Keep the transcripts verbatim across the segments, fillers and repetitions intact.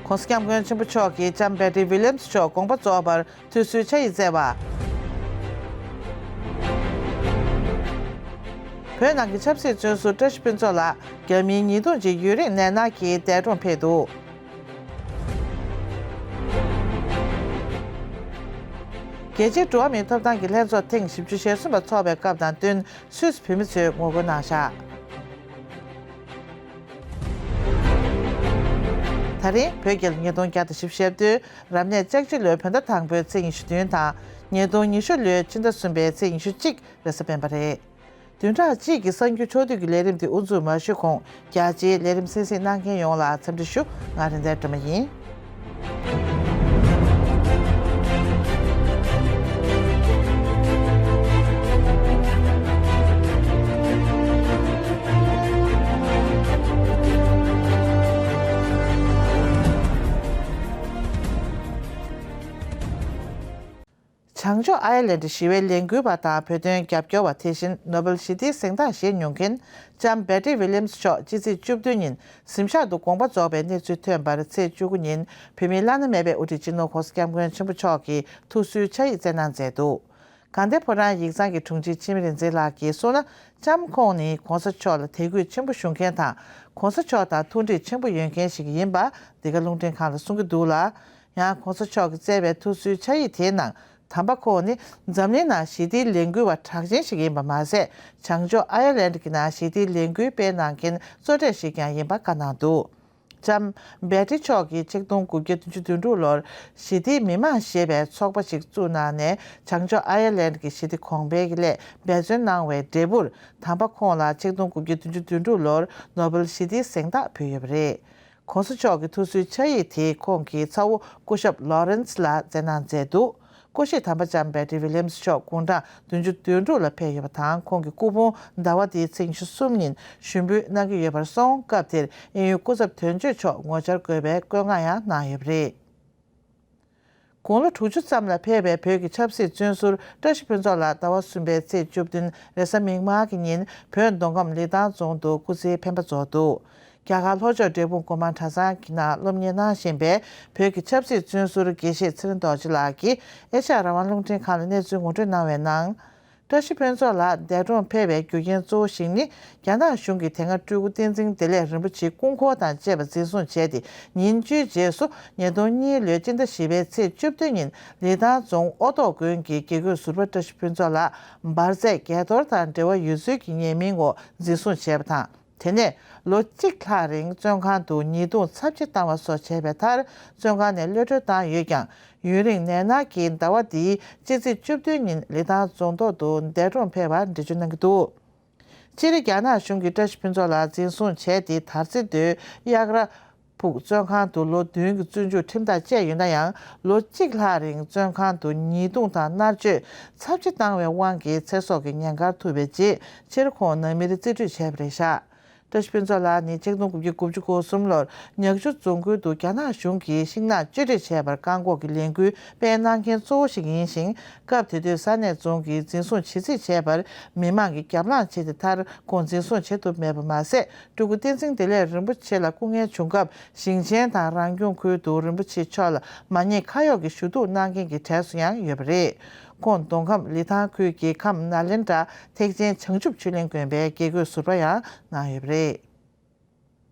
༸གོང་ས་༸སྐྱབས་མགོན་ཆེན་པོ་མཆོག་གིས་ལྕམ་བེ་ཏི་ཝི་ལི་ཡམ་སི་མཆོག་དགོངས་པ་རྫོགས་པར་ཐུགས་གསོའི་ཕྱག་ཡིག་བསྩལ་བ། བོད་ནང་གི་ཆབ་སྲིད་བཙོན་ཟུར་བཀྲ་ཤིས་ཕུན་ཚོགས་ལགས་རྒྱ་མིའི་ཉེས་རྡུང་གི་ཡུན་རིང་ནད་མནར་གྱིས་འདས་གྲོངས་ཕེབས་འདུག་རྒྱལ་སྤྱིའི་འགྲོ་བ་མིའི་ཐོབ་ཐང་གི་ལྷན་ཚོགས་ཐེངས་བཞི་བཅུ་ཞེ་གསུམ་པ་འཚོགས་པའི་སྐབས་དང་བསྟུན་སུད་སི་བོད་མི་ཚོས་ངོ་རྒོལ་གནང་བཞག་ད་རིང་བོད་རྒྱལ་ཉིས་སྟོང་བརྒྱ་དང་བཞི་བཅུ་ཞེ་བདུན་རབ་གནས་ལྕགས་བྱི་ལོའི་བོད་ཟླ་དང་པོའི་ཚེས་ཉི་ཤུ་བདུན་དང་ཉིས་སྟོང་ཉི་ཤུ་ལོའི་ཕྱི་ཟླ་གསུམ་པའི་ཚེས་ཉི་ཤུ་གཅིག་རེས་གཟའ་སྤེན་པ་རེད། བདུན་ཕྲག་གཅིག་གི་གསར་འགྱུར་ཕྱོགས་བསྡུས་ཀྱི་ལས་རིམ་དེ་དབུ་འཛུགས་མ་ཞུས་གོང་རྒྱ་ཆེའི་ལས་རིམ་གསན་གཟིགས་གནང་མཁན་ཡོངས་ལ་འཚམས་འདྲི་ཞུ། ང་རིན་ལྡན་སྒྲོལ་མ་ཡིན། བྱང་ཕྱོགས་ཨ་ཡར་ལན་ཌི་ཞི་བའི་ལས་འགུལ་བ་དང་བོད་དོན་རྒྱབ་སྐྱོར་བ། དེ་བཞིན་ནོ་བེལ་ཞི་བདེའི་གཟེངས་རྟགས་བཞེས་མྱོང་མཁན་ལྕམ་བེ་ཏི་ཝི་ལི་ཡམ་སི་མཆོག་ཕྱི་ཚེས་བཅུ་བདུན་ཉིན་གཟིམ་ཤག་ཏུ་དགོངས་པ་རྫོགས་པའི་གནས་ཚུལ་ཐོན་པར་ཚེས་བཅུ་དགུ་ཉིན་བོད་མིའི་བླ་ན་མེད་པའི་དབུ་ཁྲིད་སྤྱི་ནོར་༸གོང་ས་༸སྐྱབས་མགོན་ཆེན་པོ་མཆོག་གིས་ཐུགས་གསོའི་ཕྱག་ཡིག་བསྩལ་གནང་མཛད་འདུག་དགའ་ལྡན་ཕོ་བྲང་ཡིག་ཚང་གི་དྲུང་ཆེ་འཆི་མེད་རིག་འཛིན་ལགས་ཀྱིས་གསུངས་ན། ལྕམ་ཁོང་ནི་༸གོང་ས་མཆོག་ལ་དད་གུས་ཆེན་པོ་ཞུ་མཁན་དང་༸གོང་ས་མཆོག་དང་མཐུན་སྒྲིལ་ཆེན་པོ་ཡོད་མཁན་ཞིག་ཡིན་པ་འདི་ག་རླུང་འཕྲིན་ཁང་ལ་གསུང་གི་འདུག་ལ། ཡང་༸གོང་ས་མཆོག་གིས་བསྩལ་བའི་ཐུགས་གསོའི་ཕྱག་ཡིག་དེའི་ནང་། དམ་པ་ཁོང་ནི་འཛམ་གླིང་ནང་ཞི་བདེའི་ལས་འགུལ་བ་གྲགས་ཅན་ཞིག་ཡིན་པ་མ་ཟད། བྱང་ཕྱོགས་ཨ་ཡར་ལན་ཌི་གི་ནང་ཞི་བདེའི་ལས་འགུལ་སྤེལ་གནང་མཁན་གཙོ་གྲས་ཤིག་ཀྱང་ཡིན་པ་བཀའ་གནང་འདུག་ལྕམ་བེ་ཏི་མཆོག་གིས་ཆིག་སྟོང་དགུ་བརྒྱ་བདུན་ཅུ་དོན་དྲུག་ལོར་ཞི་བདེའི་མི་མང་ཞེས་པའི་ཚོགས་པ་ཞིག་བཙུགས་གནང་ནས། བྱང་ཕྱོགས་ཨ་ཡར་ལན་ཌི་གི་ཞི་བདེ་གོང་འཕེལ་གྱི་སླད་འབད་བརྩོན་གནང་བའི་འབྲས་བུར། དམ་པ་ཁོང་ལ་ཆིག་སྟོང་དགུ་བརྒྱ་བདུན་ཅུ་དོན་དྲུག་ལོར་ནོ་བེལ་ཞི་བདེའི་གཟེངས་རྟགས་ཕུལ་ཡོད་པ་རེད། ༸གོང་ས་མཆོག་གི་ཐུགས་གསོའི་ཕྱག་ཡིག་དེ་ཁོང་གི་ཚ་བོ་སྐུ་ཞབས་ལོ་རན་སི་ལ་བསྩལ་གནང་མཛད་འདུག་སྐུ་གཤེགས་དམ་པ་ལྕམ་བེ་ཏི་ཝི་ལི་ཡམ་སི་མཆོག་དགུང་གྲངས་བདུན་ཅུ་དོན་དྲུག་ལ་ཕེབས་ཡོད་པ་དང་། ཁོང་གི་སྐུ་ཕུང་ཟླ་བ་འདིའི་ཚེས་ཉི་ཤུ་གསུམ་ཉིན་ཞུགས་འབུལ་གནང་གི་ཡོད་པར་སོང་། སྐབས་དེར་དབྱིན་ཡུལ་སྐུ་ཚབ་དོན་གཅོད་མཆོག་ངོ་བཅར་དགོས་པའི་བཀོད་མངགས་ཡང་གནང་ཡོད་པ་རེད། དགུང་ལོ་དྲུག་ཅུ་ཙམ་ལ་ཕེབས་པའི་བོད་ཀྱི་ཆབ་སྲིད་བཙོན་ཟུར་བཀྲ་ཤིས་ཕུན་ཚོགས་ལགས་ཟླ་བ་གསུམ་པའི་ཚེས་བཅུ་བདུན་རེས་གཟའ་མིག་དམར་གྱི་ཉིན་བོད་མདོ་ཁམས་ལི་ཐང་རྫོང་དུ་སྐུ་ཚེའི་འཕེན་པ་རྫོགས་འདུག་རྒྱ་གར་ལྷོ་ཕྱོགས་འབྲས་སྤུངས་སྒོ་མང་གྲྭ་ཚང་གི་ནང་སློབ་གཉེར་གནང་བཞིན་པའི་བོད་ཀྱི་ཆབ་སྲིད་བཙོན་ཟུར་དགེ་བཤེས་ཚེ་རིང་རྡོ་རྗེ་ལགས་ཀྱིས་ཨེ་ཤ་ཡ་རང་དབང་རླུང་འཕྲིན་ཁང་ལ་གནས་ཚུལ་ངོ་སྤྲོད་གནང་བའི་ནང་། བཀྲ་ཤིས་ཕུན་ཚོགས་ལགས་འདས་གྲོངས་ཕེབས་པའི་རྒྱུ་རྐྱེན་གཙོ་བོ་ཞིག་ནི། རྒྱ་ནག་གཞུང་གིས་དེ་སྔ་སྤྲུལ་སྐུ་བསྟན་འཛིན་བདེ་ལེགས་རིན་པོ་ཆེའི་སྐུ་འཁོར་དང་བཅས་པ་འཛིན་བཟུང་བྱས་ཏེ། ཉིན་བཅུའི་རྗེས་སུ་ཉིས་སྟོང་གཉིས་ལོའི་སྤྱི་ཟླ་བཞི་པའི་ཚེས་བཅུ་བདུན་ཉིན་ལི་ཐང་རྫོང་ཨོ་ཏོག་དགོན་གྱི་དགེ་བསྐོས་ཟུར་པ་བཀྲ་ཤིས་ཕུན་ཚོགས་ལགས་འབར་རྫས་བརྒྱད་གཏོར་དང་འབྲེལ་བ་ཡོད་ཚུལ་གྱི་ཉེས་མིང་འོག་འཛིན་བཟུང་བྱས་པ་དང་། དེ་ནས་ལོ་གཅིག་ལྷག་རིང་བཙོན་ཁང་དུ་ཉེས་རྡུང་ཚབས་ཆེ་བཏང་བ་སོགས་བྱས་པའི་མཐར། བཙོན་ཁང་ནས་གློད་གྲོལ་བཏང་ཡོད་ཀྱང་། ཡུན་རིང་ནད་མནར་གྱིས་ཟླ་བ་འདིའི་སྤྱི་ཚེས་བཅུ་བདུན་ཉིན་ལི་ཐང་རྫོང་ཐོག་ཏུ་འདས་གྲོངས་ཕེབས་པར་འགྲེལ་བརྗོད་གནང་གི་འདུག་སྤྱིར། རྒྱ་ནག་གཞུང་གིས་བཀྲ་ཤིས་ཕུན་ཚོགས་ལགས་འཛིན་བཟུང་བྱས་ཏེ། དར་རྩེ་མདོའི་གཡག་ར་ཕུག་བཙོན་ཁང་དུ་ལོ་བདུན་གྱི་བཙོན་འཇུག་ཁྲིམས་ཐག་བཅད་ཡོད་ན་ཡང་། ལོ་གཅིག་ལྷག་རིང་བཙོན་ཁང་དུ་ཉེས་རྡུང་དང་མནར་གཅོད་ཚབས་ཆེ་བཏང་བའི་དབང་གིས་ཚེ་སྲོག་གི་ཉེན་ཁར་ཐུག་པའི་རྗེས། སྤྱིར་ཁོང་ནང་མིར་རྩིས་སྤྲོད་བྱས་པ་རེད་བཞག་བཀྲ་ཤིས་ཕུན་ཚོགས་ལགས་ནི་ཆིག་སྟོང་དགུ་བརྒྱ་དགུ་བཅུ་གོ་གསུམ་ལོར་ཉག་ཆུ་རྫོང་ཁུལ་དུ་རྒྱ་ནག་གཞུང་གིས་ཤིང་ནགས་གཅོད་འབྲེག་བྱས་པར་བཀག་འགོག་གི་ལས་འགུལ་སྤེལ་གནང་མཁན་གཙོ་བོ་ཞིག་ཡིན་ཞིང་། སྐབས་དེ་དུས་ས་གནས་རྫོང་གིས་འཛིན་བཟུང་བྱེད་རྩིས་བྱས་པར་མི་མང་གིས་རྒྱབ་ལངས་བྱས་ཏེ། མཐར་ཁོང་འཛིན་བཟུང་བྱེད་ཐུབ་མེད་པ་མ་ཟད། སྤྲུལ་སྐུ་བསྟན་འཛིན་བདེ་ལེགས་རིན་པོ་ཆེ་ལ་སྐུ་ངལ་བྱུང་སྐབས། ཞིང་ཆེན་དང་རང་སྐྱོང་ཁུལ་དུ་རིན་པོ་ཆེ་མཆོག་ལ་མ་ཉེས་ཁ་གཡོགས་ཀྱི་ཞུ་གཏུག་གནང་མཁན་གྱི་གྲས་སུ་ཡང་ཡོད་པ་རེད། ཁོང་མདོ་ཁམས་ལི་ཐང་ཁུལ་གྱི་ཁམས་ནཱ་ལེནྡྲ་ཐེག་ཆེན་བྱང་ཆུབ་ཆོས་གླིང་དགོན་པའི་དགེ་བསྐོས་ཟུར་པ་ཡང་གནང་ཡོད་པ་རེད།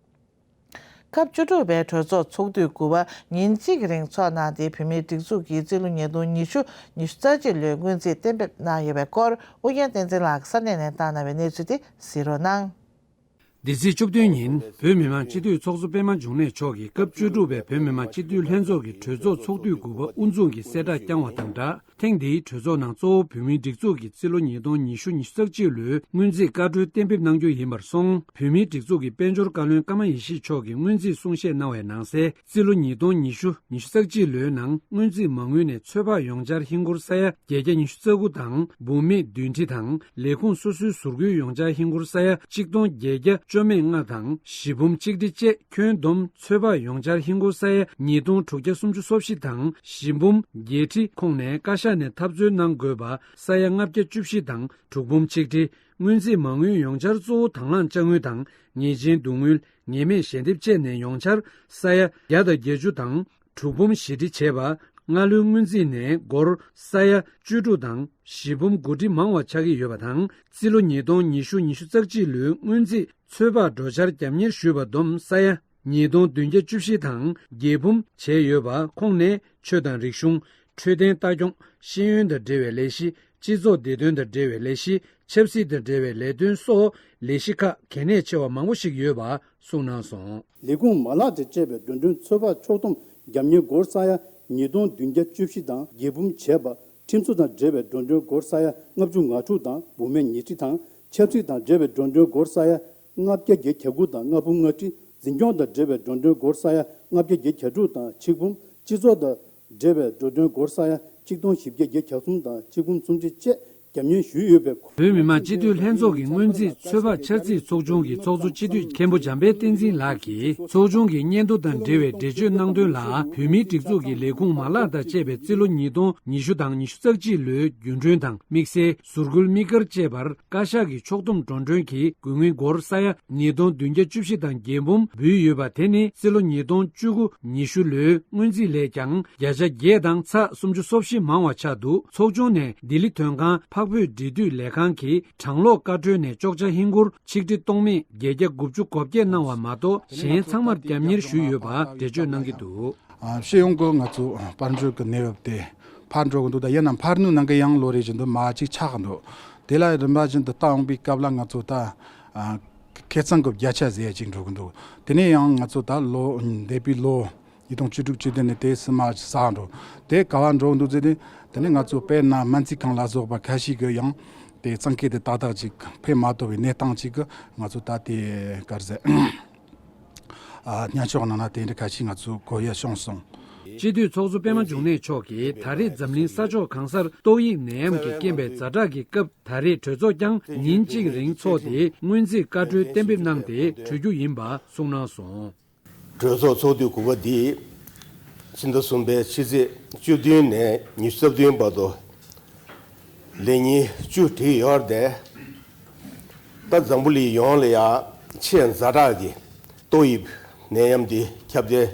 སྐབས་བཅུ་དྲུག་པའི་གྲོས་ཚོགས་ཚོགས་དུས་དགུ་པ་ཉིན་གཅིག་གི་རིང་འཚོགས་གནང་སྟེ། བོད་མིའི་སྒྲིག་འཛུགས་ཀྱི་རྩིས་ལོ་ཉིས་སྟོང་ཉི་ཤུ་ཉི་ཤུ་རྩ་གཅིག་ལོའི་སྔོན་རྩིས་གཏན་འབེབས་གནང་ཡོད་པའི་སྐོར་ཨུ་རྒྱན་བསྟན་འཛིན་ལགས་ཀྱིས་ས་གནས་ནས་བཏང་གནང་བའི་གནས་ཚུལ་དེ་གཟིགས་རོགས་གནང་། འདི་ཚེས་བཅུ་བདུན་ཉིན་བོད་མི་མང་སྤྱི་འཐུས་ཚོགས་གཙོ་པད་མ་འབྱུང་གནས་མཆོག་གིས་སྐབས་བཅུ་དྲུག་པའི་བོད་མི་མང་སྤྱི་འཐུས་ལྷན་ཚོགས་ཀྱི་གྲོས་ཚོགས་ཚོགས་དུས་དགུ་པ་དབུ་འཛུགས་ཀྱི་གསལ་བསྒྲགས་བསྐྱངས་བ་དང་སྦྲགས། ཐེངས་འདིའི་གྲོས་ཚོགས་ནང་གཙོ་བོ་བོད་མིའི་སྒྲིག་འཛུགས་ཀྱི་རྩིས་ལོ་ཉིས་སྟོང་ཉི་ཤུ་ཉི་ཤུ་རྩ་གཅིག་ལོའི་སྔོན་རྩིས་བཀའ་འཁྲོལ་གཏན་འབེབས་གནང་རྒྱུ་ཡིན་པར་སོང་། བོད་མིའི་སྒྲིག་འཛུགས་ཀྱི་དཔལ་འབྱོར་བཀའ་བློན་ཀརྨ་ཡེ་ཤེས་མཆོག་གིས་སྔོན་རྩིས་གསུང་བཤད་གནང་བའི་ནང་གསལ། རྩིས་ལོ་ཉིས་སྟོང་ཉི་ཤུ་ཉི་ཤུ་རྩ་གཅིག་ལོའི་ནང་སྔོན་རྩིས་མ་དངུལ་ནས་ཚོད་དཔག་ཡོངས་འཆར་ཧིན་སྒོར་ས་ཡ་བརྒྱད་བརྒྱ་ཉི་ཤུ་རྩ་དགུ་དང་། འབུམ་མེད་བདུན་ཁྲི་དང་། ལས་ཁུངས་སོ་སོའི་ཟུར་བཀོལ་ཡོངས་འཆར་ཧིན་སྒོར་ས་ཡ་གཅིག་སྟོང་བརྒྱད་བརྒྱ་ བཅོ་མེད་ལྔ་དང་གཞི་འབུམ་གཅིག་ཁྲི་བཅས་ཁྱོན་བསྡོམས་ཚོད་དཔག་ཡོངས་འཆར་ཧིན་སྒོར་ས་ཡ་ཉིས་སྟོང་དྲུག་བརྒྱ་སུམ་ཅུ་སོ་བཞི་དང་གཞི་འབུམ་བརྒྱད་ཁྲི་ཁོངས་ནས་བཀའ་ཤག་ནས་ཐབས་འཚོལ་གནང་དགོས་པ་ས་ཡ་ལྔ་བརྒྱ་བཅུ་བཞི་དང་དྲུག་འབུམ་གཅིག་ཁྲི། སྔོན་རྩིས་མ་དངུལ་ཡོངས་འཆར་གཙོ་བོ་དང་བླངས་དཔྱ་དངུལ་དང་ཉེས་ཅན་བསྡུ་དངུལ། ངེས་མེད་ཞལ་འདེབས་བཅས་ནས་ཡོངས་འཆར་ས་ཡ་བརྒྱ་དང་བརྒྱད་ཅུ་དང་དྲུག་འབུམ་བཞི་ཁྲི་བྱས་པ། སྔ་ལོའི་སྔོན་རྩིས་ནས་སྒོར་ས་ཡ་བཅུ་དྲུག་དང་བཞི་འབུམ་དགུ་ཁྲི་མང་བ་ཆགས་ཀྱི་ཡོད་པ་དང་། རྩིས་ལོ་ཉིས་སྟོང་ཉི་ཤུ་ཉི་ཤུ་རྩ་གཅིག་ལོའི་སྔོན་རྩིས་ཚོད་དཔག་འགྲོ་འཆར་རྒྱབ་གཉེར་ཞུས་པ་བསྡོམས་ས་ཡ་ཉིས་སྟོང་བདུན་བརྒྱ་བཅུ་བཞི་དང་བརྒྱད་འབུམ་བྱས་ཡོད་པ་ཁོངས་ནས་ཆོས་དང་རིག་གཞུང་། འཕྲོད་བསྟེན་ལྟ་སྐྱོང་། ཤེས་ཡོན་དང་འབྲེལ་བའི་ལས་གཞི། སྤྱི་ཚོགས་བདེ་དོན་དང་འབྲེལ་བའི་ལས་གཞི། ཆབ་སྲིད་དང་འབྲེལ་བའི་ལས་དོན་སོགས་ལས་གཞི་ཁག་གལ་གནད་ཆེ་བ་མང་པོ་ཞིག་ཡོད་པ་གསུངས་གནང་སོང་། ལས་ཁུངས་མ་ལག་དང་བཅས་པའི་འགྲོ་གྲོན་ཚོད་དཔག་ཕྱོགས་བསྡོམས་རྒྱབ་གཉེར་སྒོར་ས་ཡ་ཉིས་སྟོང་བདུན་བརྒྱ་བཅུ་བཞི་དང་བརྒྱད་འབུམ་བྱས་པ། ཁྲིམས་བཟོ་དང་འབྲེལ་བའི་འགྲོ་གྲོན་སྒོར་ས་ཡ་ལྔ་བཅུ་ང་དྲུག་དང་འབུམ་མེད་ཉི་ཁྲི་དང་། ཆབ་སྲིད་དང་འབྲེལ་བའི་འགྲོ་གྲོན་སྒོར་ས་ཡ་ལྔ་བརྒྱ་བརྒྱད་བརྒྱ་གྱ་དགུ་དང་ལྔ་འབུམ་ལྔ་ཁྲི། འཛིན་སྐྱོང་དང་འབྲེལ་བའི་འགྲོ་གྲོན་སྒོར་ས་ཡ་ལྔ་བརྒྱ་བརྒྱད་བརྒྱ་གྱ་དྲུག་དང་ཆིག་འབུམ། སྤྱི་ཚོགས་དང་འབྲེལ་བའི་འགྲོ་གྲོན་སྒོར་ས་ཡ་ཆིག་སྟོང་བཞི་བརྒྱ་བརྒྱད་བརྒྱ་གྱ་གསུམ་དང་ཆིག་འབུམ་སུམ་ཁྲི་བཅས་རྒྱབ་གཉེར་ཞུས་ཡོད་པའི། བོད་མི་མང་སྤྱི་འཐུས་ལྷན་ཚོགས་ཀྱི་སྔོན་རྩིས་ཚོད་དཔག་འཆར་རྩིས་ཚོགས་ཆུང་གི་ཚོགས་གཙོ་སྤྱི་འཐུས་མཁན་པོ་འཇམ་དཔལ་བསྟན་འཛིན་ལགས་ཀྱིས་ཚོགས་ཆུང་གི་སྙན་ཐོ་དང་འབྲེལ་བའི་འགྲེལ་བརྗོད་གནང་དོན་ལ། བོད་མིའི་སྒྲིག་འཛུགས་ཀྱི་ལས་ཁུངས་མ་ལག་དང་བཅས་པའི་རྩིས་ལོ་ཉིས་སྟོང་ཉི་ཤུ་དང་ཉི་ཤུ་རྩ་གཅིག་ལོའི་རྒྱུན་གྲོན་དང་དམིགས་བསལ་ཟུར་བཀོལ་དམིགས་བཀར་བཅས་པར་བཀའ་ཤག་གི་ཕྱོགས་བསྡོམས་འགྲོ་གྲོན་གྱི་དགོས་དངུལ་སྒོར་ས་ཡ་ཉིས་སྟོང་བདུན་བརྒྱ་བཅུ་བཞི་དང་བརྒྱད་འབུམ་འབུལ་ཡོད་པ་དེ་ནི་རྩིས་ལོ་ཉིས་སྟོང་བཅུ་དགུ་ཉི་ཤུ་ལོའི་སྔོན་རྩིས་ལས་ཀྱང་བརྒྱ་ཆ་བརྒྱད་དང་ཚེག་སུམ་ཅུ་སོ་བཞི་མང་བ་ཆགས་འདུག་ཚོགས་ཆུང་ནས་ལྡི་ལི་དོན་ཁང་འཕགས་བོད་འབྲེལ་མཐུད་ལས་ཁང་གི་གྲངས་ལོག་བཀའ་འཁྲོལ་ནས་གཅོག་ཆ་ཧིན་སྒོར་ཆིག་ཁྲི་སྟོང་མེད་བརྒྱད་བརྒྱ་དགུ་བཅུ་གོ་བརྒྱད་གནང་བ་མ་གཏོགས་གཞན་ཚང་མར་རྒྱབ་གཉེར་ཞུས་ཡོད་པ་འགྲེལ་བརྗོད་གནང་གི་འདུག་ཨ། སྤྱི་ཡོངས་ཀྱི་ང་ཚོ་དཔལ་འབྱོར་གྱི་གནས་བབ་དེ་འཕར་འགྲོ་གི་འདུག་ད་ཡིན་ནའང་འཕར་ནུས་ནང་གི་ཡང་ལོ་རེ་བཞིན་དུ་མར་ཅིག་ཆག་གི་འདུག་དེ་ལ་རིམ་པ་བཞིན་དུ་བལྟ་འོང་པའི་སྐབས་ལ་ང་ཚོ་ད་ཨ། ཁེ་གཙང་གི་བརྒྱ་ཆ་ཟེར་ཡ་ཅིག་འགྲོ་གི་འདུག་དེ་ནས་ཡང་ང་ཚོ་ད་ལོ་འདས་པའི་ལོ་ཉིས་སྟོང་བཅུ་དྲུག་བཅུ་བདུན་ནས་དེ་སྲིད་མར་ཟག་འགྲོ། དེ་ག་བ་འགྲོ་གི་འདུག་ཟེར་ཏེ། དེ་ནས་ང་ཚོ་དཔེར་ན་སྨན་རྩིས་ཁང་ལ་སོགས་པ་ཁ་ཤས་ཀྱིས་ཡང་དེ་གཙང་ཁེ་དེ་ཏག་ཏག་ཅིག་ཕན་མ་ཐོགས་པའི་གནས་སྟངས་ཅིག་གི་ང་ཚོ་ད་དེ་ག་རེ་ཟེར། ཨ། སྨྱན་ཤོག་ནང་ན་དེ་འདྲ་ཁ་ཤས་ང་ཚོ་གོ་ཡ་བྱུང་སོང་། སྤྱི་འཐུས་ཚོགས་གཙོ་པད་མ་འབྱུང་གནས་མཆོག་གིས་ད་རེས་འཛམ་གླིང་ས་ཕྱོགས་གང་སར་ཏོག་དབྱིབས་ནད་ཡམས་ཀྱི་རྐྱེན་པས་ཛ་དྲག་གི་སྐབས། ད་རེས་གྲོས་ཚོགས་ཀྱང་ཉིན་གཅིག་རིང་འཚོགས་ཏེ་སྔོན་རྩིས་བཀའ་འཁྲོལ་གཏན་འབེབས་གནང་སྟེ་གྲོལ་རྒྱུ་ཡིན་པ་གསུངས་གནང་སོང་། གྲོས་ཚོགས་ཚོགས་དུས་དགུ་པ་འདི་ཕྱི་ཟླ་གསུམ་པའི་ཕྱི་ཚེས་བཅུ་བདུན་ནས་ཉི་ཤུ་རྩ་བདུན་བར་དུ་ལས་ཉིན་བཅུ་བསྒྲིགས་ཡོད་རེད། ད་འཛམ་བུ་གླིང་ཡོངས་ལ་ཡ་ཆེས་ཛ་དྲག་གི་ཏོག་དབྱིབས་ནད་ཡམས་འདི་ཁྱབ་གདལ་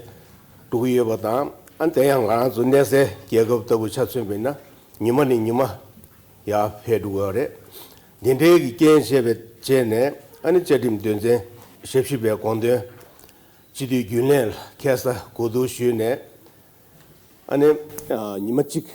འགྲོ་གི་ཡོད་པ་དང་། ཨ། དེ་ཡང་ང་རང་ཚོ་གནས་སའི་རྒྱལ་ཁབ་ལྟ་བུ་ཆ་མཚོན་པ་ཡིན་ན་ཉི་མ་ནས་ཉི་མ་ཡར་འཕེལ་འགྲོ་གི་ཡོད་རེད། འདི་འདྲའི་གི་རྐྱེན་བྱས་པའི་རྗེས་ནས། ཨ་ནི་བཅའ་ཁྲིམས་དོན་ཚན་ཞེ་བཞི་པའི་དགོངས་དོན་སྤྱི་འཐུས་རྒྱུན་ལས་ལ་ཁ་ས་གོ་བསྡུར་ཞུས་ནས། ཨ་ནི་ཉི་མ་གཅིག་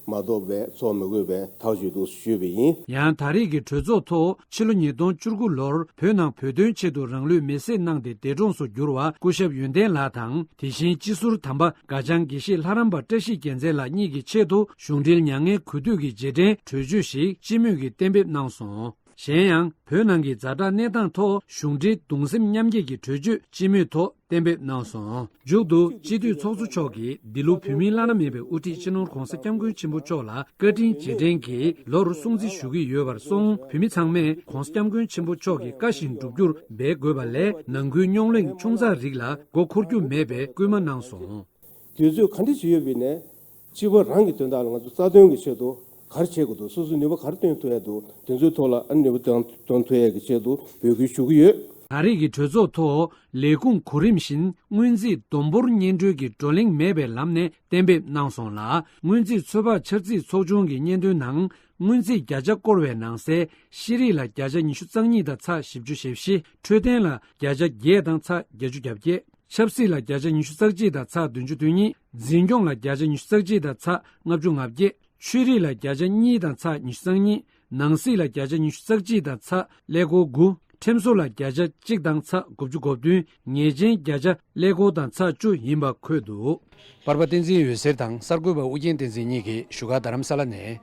མ་གཏོགས་པའི་འཚོགས་མི་དགོས་པའི་ཐག་གཅོད་འདུག་ཞུས་པ་ཡིན། ཡང་ད་རེས་ཀྱི་གྲོས་ཚོགས་ཐོག་ཕྱི་ལོ་ཉིས་སྟོང་བཅུ་དགུ་ལོར་བོད་ནང་བོད་དོན་ཆེད་དུ་རང་ལུས་མེར་སྲེག་གནང་སྟེ་འདས་གྲོངས་སུ་གྱུར་བ་སྐུ་ཞབས་ཡོན་ཏན་ལགས་དང་། དེ་བཞིན་སྤྱི་ཟུར་དམ་པ་སྒ་བྱང་དགེ་བཤེས་ལྷ་རམས་པ་བཀྲ་ཤིས་རྒྱལ་མཚན་ལགས་གཉིས་ཀྱི་ཆེད་དུ་གཞུང་འབྲེལ་མྱ་ངན་གུས་འདུད་ཀྱི་རྗེས་དྲན་གྲོས་ཆོད་ཞིག་སྤྱི་མོས་ཀྱིས་གཏན་འབེབས་གནང་སོང་། གཞན་ཡང་བོད་ནང་གི་ཛ་དྲག་གནས་སྟངས་ཐོག་གཞུང་འབྲེལ་གདུང་སེམས་མཉམ་སྐྱེད་ཀྱི་གྲོས་ཆོད་སྤྱི་མོས་ཐོག་གཏན་འབེབས་གནང་སོང་། མཇུག་ཏུ་སྤྱི་འཐུས་ཚོགས་གཙོ་མཆོག་གིས་འདི་ལོ་བོད་མིའི་བླ་ན་མེད་པའི་དབུ་ཁྲིད་སྤྱི་ནོར་༧གོང་ས་༧སྐྱབས་མགོན་ཆེན་པོ་མཆོག་ལ་བཀའ་དྲིན་རྗེས་དྲན་གྱི་ལོ་རུ་སྲུང་བརྩི་ཞུ་གི་ཡོད་པར་སོང་། བོད་མི་ཚང་མས་༧གོང་ས་༧སྐྱབས་མགོན་ཆེན་པོ་མཆོག་གི་བཀའ་བཞིན་སྒྲུབ་རྒྱུར་འབད་དགོས་པ་ལས། ནང་ཁུལ་རྙོག་གླེང་ཆུང་ཙག་རིགས་ལ་མགོ་འཁོར་རྒྱུ་མེད་པའི་སྐུལ་མ་གནང་སོང་། དུས་ཚོད་ག་འདྲ་ཞིག་ཡོད་པ་ཡིན་ནའི། སྤྱི་པ་རང་གི་དོན་དག་ལ་ང་ཚོ་རྩ་དོན་གྱི་ཆེད་དུ་ག་རེ་བྱེད་དགོས་འདུག་སོ་སོའི་ནུས་པ་ག་རེ་བཏོན་ཐུབ་ཡ་འདུག་དེ་ཚོའི་ཐོག་ལ་ཨ་ནུས་པ་བཏོན་བཏོན་ཐུབ་ཡ་གི་ཆེད་དུ་འབོད་སྐུལ་ཞུ་གི་ཡོད། ད་རེས་ཀྱི་གྲོས་ཚོགས་ཐོག་ལས་ཁུངས་གོ་རིམ་བཞིན་སྔོན་རྩིས་བསྡོམས་འབོར་སྙན་སྒྲོན་གྱི་བགྲོ་གླེང་མེད་པའི་ལམ་ནས་གཏན་འབེབས་གནང་སོང་ལ། སྔོན་རྩིས་ཚོད་དཔག་འཆར་རྩིས་ཚོགས་ཆུང་གི་སྙན་ཐོའི་ནང་སྔོན་རྩིས་བརྒྱ་ཆ་བསྐོར་བའི་ནང་གསལ། ཤེས་རིག་ལ་བརྒྱ་ཆ་ཉི་ཤུ་རྩ་གཉིས་དང་ཚེག་བཞི་བཅུ་ཞེ་བཞི། འཕྲོད་བསྟེན་ལ་བརྒྱ་ཆ་བརྒྱད་དང་ཚེག་བརྒྱད་ཅུ་གྱ་བརྒྱད། ཆབ་སྲིད་ལ་བརྒྱ་ཆ་ཉི་ཤུ་རྩ་གཅིག་དང་ཚེག་བདུན་ཅུ་དོན་གཉིས། འཛིན་སྐྱོང་ལ་བརྒྱ་ཆ་ཉི་ཤུ་རྩ་གཅིག་དང་ཚེག་ལྔ་བཅུ་ང་བརྒྱད། ཆོས་རིག་ལ་བརྒྱ་ཆ་གཉིས་དང་ཚེག་ཉི་ཤུ་རྩ་གཉིས། ནང་སྲིད་ལ་བརྒྱ་ཆ་ཉི་ཤུ་རྩ་གཅིག་དང་ཚེག་ཀླད་ཀོར་དགུ། ཁྲིམས་བཟོ་ལ་བརྒྱ་ཆ་གཅིག་དང་ཚེག་དགུ་བཅུ་གོ་བདུན། ཉེས་ཅན་བརྒྱ་ཆ་ཀླད་ཀོར་དང་ཚེག་བཅུ་ཡིན་པ་འཁོད་འདུག་པར་པ་བསྟན་འཛིན་འོད་ཟེར་དང་གསར་འགོད་པ་ཨུ་རྒྱན་བསྟན་འཛིན་གཉིས་ཀྱིས་བཞུགས་སྒར་རྡ་རམ་ས་ལ་ནས།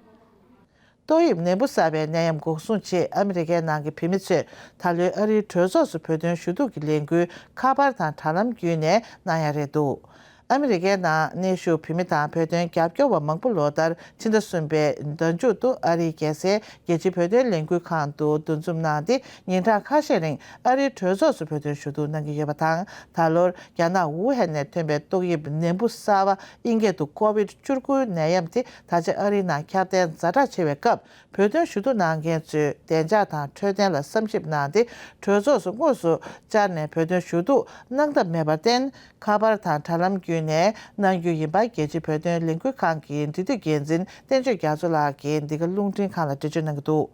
ཏོག་དབྱིབས་ནད་འབུ་གསར་པའི་ནད་ཡམས་འགོག་སྲུང་ཆེད་ཨ་མི་རི་ཀའི་ནང་གི་བོད་མི་ཚོས་ད་ལོའི་ཨ་རིའི་གྲོས་ཚོགས་སུ་བོད་དོན་ཞུ་གཏུག་གི་ལས་འགུལ་ཁ་པར་དང་དྲ་ལམ་བརྒྱུད་ནས་གནང་ཡ་རེད་འདུག་ཨ་མི་རི་ཀའི་ནང་གནས་བཞུགས་བོད་མི་དང་བོད་དོན་རྒྱབ་སྐྱོར་བ་མང་པོ་ལོ་ལྟར་ཕྱི་ཟླ་གསུམ་པའི་ཟླ་མཇུག་ཏུ་ཨ་རིའི་རྒྱལ་སའི་རྒྱལ་སྤྱིའི་བོད་དོན་ལས་འགུལ་ཁང་དུ་འདུ་འཛོམས་གནང་སྟེ། ཉིན་གྲངས་ཁ་ཤས་རིང་ཨ་རིའི་གྲོས་ཚོགས་སུ་བོད་དོན་ཞུ་གཏུག་གནང་གི་ཡོད་པ་དང་། ད་ལོར་རྒྱ་ནག་ཝུ་ཧན་ནས་ཐོན་པའི་ཏོག་དབྱིབས་ནད་འབུ་གསར་པ་ཨིན་སྐད་དུ་ཀོ་བིད་བཅུ་དགུ་ནད་ཡམས་དེ་ད་ཆ་ཨ་རིའི་ནང་ཁྱབ་གདལ་ཛ་དྲག་ཆེ་བའི་སྐབས། བོད་དོན་ཞུ་གཏུག་གནང་མཁན་ཚོས་བདེ་འཇགས་དང་འཕྲོད་བསྟེན་ལ་བསམ་ཞིབ་གནང་སྟེ། གྲོས་ཚོགས་སུ་དངོས་སུ་བཅར་ནས་བོད་དོན་ཞུ་གཏུག་གནང་ཐབས་མེད་པར་བརྟེན། ཁ་པར་དང་དྲ་ལམ་བརྒྱུད་ནས་གནང་རྒྱུ་ཡིན་པ། རྒྱལ་སྤྱིའི་བོད་དོན་ལས་འགུལ་ཁང་གི་འབྲེལ་མཐུད་འགན་འཛིན་བསྟན་ཆོས་རྒྱ་མཚོ་ལགས་ཀྱིས་འདི་ག་རླུང་འཕྲིན་ཁང་ལ་འགྲེལ་བརྗོད་གནང་གི་འདུག་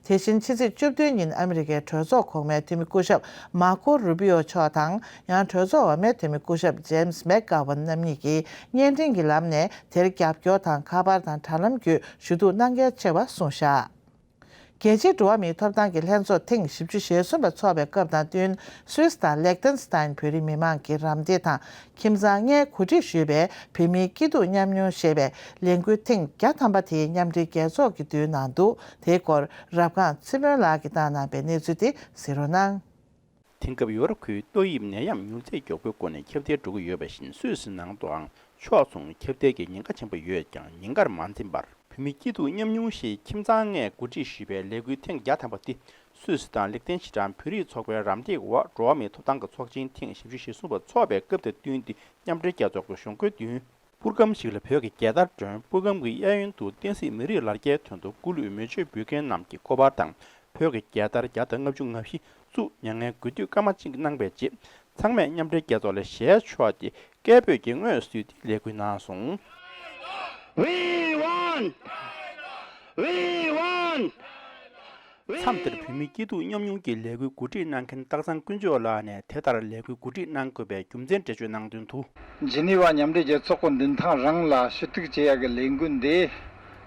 དེ་བཞིན་ཕྱི་ཚེས་བཅུ་བདུན་ཉིན་ཨ་མི་རི་ཀའི་གྲོས་ཚོགས་གོང་མའི་འཐུས་མི་སྐུ་ཞབས་མར་ཁོ་རུ་པི་ཨོ་མཆོག་དང་། ཡང་གྲོས་ཚོགས་འོག་མའི་འཐུས་མི་སྐུ་ཞབས་ཇེམ་སི་མེག་གྷ་ཝན་རྣམ་གཉིས་ཀྱིས་བརྙན་འཕྲིན་གྱི་ལམ་ནས་དེར་རྒྱབ་སྐྱོར་དང་ཁ་པར་དང་དྲ་ལམ་བརྒྱུད་ཞུ་གཏུག་གནང་གལ་ཆེ་བ་གསུངས་བཞག་རྒྱལ་སྤྱིའི་འགྲོ་བ་མིའི་ཐོབ་ཐང་གི་ལྷན་ཚོགས་ཐེངས་བཞི་བཅུ་ཞེ་གསུམ་པ་འཚོགས་པའི་སྐབས་དང་བསྟུན། སུད་སི་དང་ལེག་ཏེན་སི་ཏན་བོད་རིགས་མི་མང་གི་རམ་འདེགས་དང་ཁྱིམ་ཚང་ལྔའི་གོ་སྒྲིག་ཞུས་པའི་བོད་མིའི་སྐྱིད་སྡུག་མཉམ་མྱོང་ཞེས་པའི་ལས་འགུལ་ཐེངས་བརྒྱ་ཐམ་པ་དེའི་མཉམ་འབྲེལ་རྒྱལ་ཚོགས་ཀྱི་མདུན་ནང་དུ། དེའི་སྐོར་རབ་སྒང་ཚེ་སྨོན་ལགས་ཀྱིས་བཏང་གནང་པའི་གནས་ཚུལ་དེ་གཟིགས་རོགས་གནང་། དེང་སྐབས་ཡོ་རོབ་ཁུལ་ཏོག་དབྱིབས་ནད་ཡམས་མྱུར་ཚད་མགྱོགས་པོའི་སྒོ་ནས་ཁྱབ་གདལ་འགྲོ་གི་ཡོད་པ་བཞིན། སུད་སི་ནང་དུའང་ཕྱོགས་མཚུངས་ཁྱབ་གདལ་གྱི་ཉེན་ཁ་ཆེན་པོ་ཡོད་ཀྱང་། ཉེན་ཁར་མ་འཛེམས་པར་བོད་མི་སྐྱིད་སྡུག་མཉམ་མྱོང་ཞེས་ཁྱིམ་ཚང་ལྔས་གོ་སྒྲིག་ཞུས་པའི་ལས་འགུལ་ཐེངས་བརྒྱ་ཐམ་པ་འདི། སུད་སི་དང་ལེག་ཏེན་སི་ཏན་བོད་རིགས་ཚོགས་པའི་རམ་འདེགས་འོག་འགྲོ་བ་མིའི་ཐོབ་ཐང་གི་ཚོགས་ཆེན་ཐེངས་བཞི་བཅུ་ཞེ་གསུམ་པ་འཚོགས་པའི་སྐབས་དང་བསྟུན་ཏེ་མཉམ་འབྲེལ་རྒྱལ་ཚོགས་ཀྱི་གཞུང་སྒོའི་མདུན། པུར་སྒམ་ཞིག་ལ་བོད་ཀྱི་རྒྱལ་དར་བསྒྲོན། པུར་སྒམ་གྱི་གཡས་གཡོན་དུ་བསྟན་སྲིད་མི་རིགས་ལ་རྒྱའི་དོན་དུ་སྐུ་ལུས་མེ་མཆོད་འབུལ་མཁན་རྣམས་ཀྱི་སྐུ་པར་དང་། བོད་ཀྱི་རྒྱལ་དར་བརྒྱ་དང་ལྔ་བཅུ་ང་བཞི་བཙུགས་མྱ་ངན་གུས་འདུད་སྐར་མ་གཅིག་གནང་བའི་རྗེས། ཚང་མས་མཉམ་འབྲེལ་རྒྱལ་ཚོགས་ལ་ཞལ་ཕྱོགས་ཏེ་སྐད་འབོད་ཀྱིས་ངོས་བསུས་ཏེ་ལས་འགུལ་གནང་སོང་། We want! We want! མཚམས་དེར་བོད་མི་སྐྱིད་སྡུག་མཉམ་མྱོང་གི་ལས་འགུལ་གོ་སྒྲིག་གནང་མཁན་སྟག་ཚང་དཀོན་མཆོག་ལགས་ནས་དེ་ལྟར་ལས་འགུལ་གོ་སྒྲིག་གནང་དགོས་པའི་རྒྱུ་མཚན་འགྲེལ་བརྗོད་གནང་དོན་དུ། ཇི་ནི་ཝ་མཉམ་འབྲེལ་རྒྱལ་ཚོགས་ཀྱི་མདུན་ཐང་རང་ལ་ཞུ་གཏུག་བྱེད་ཡག་གི་ལས་འགུལ་འདི་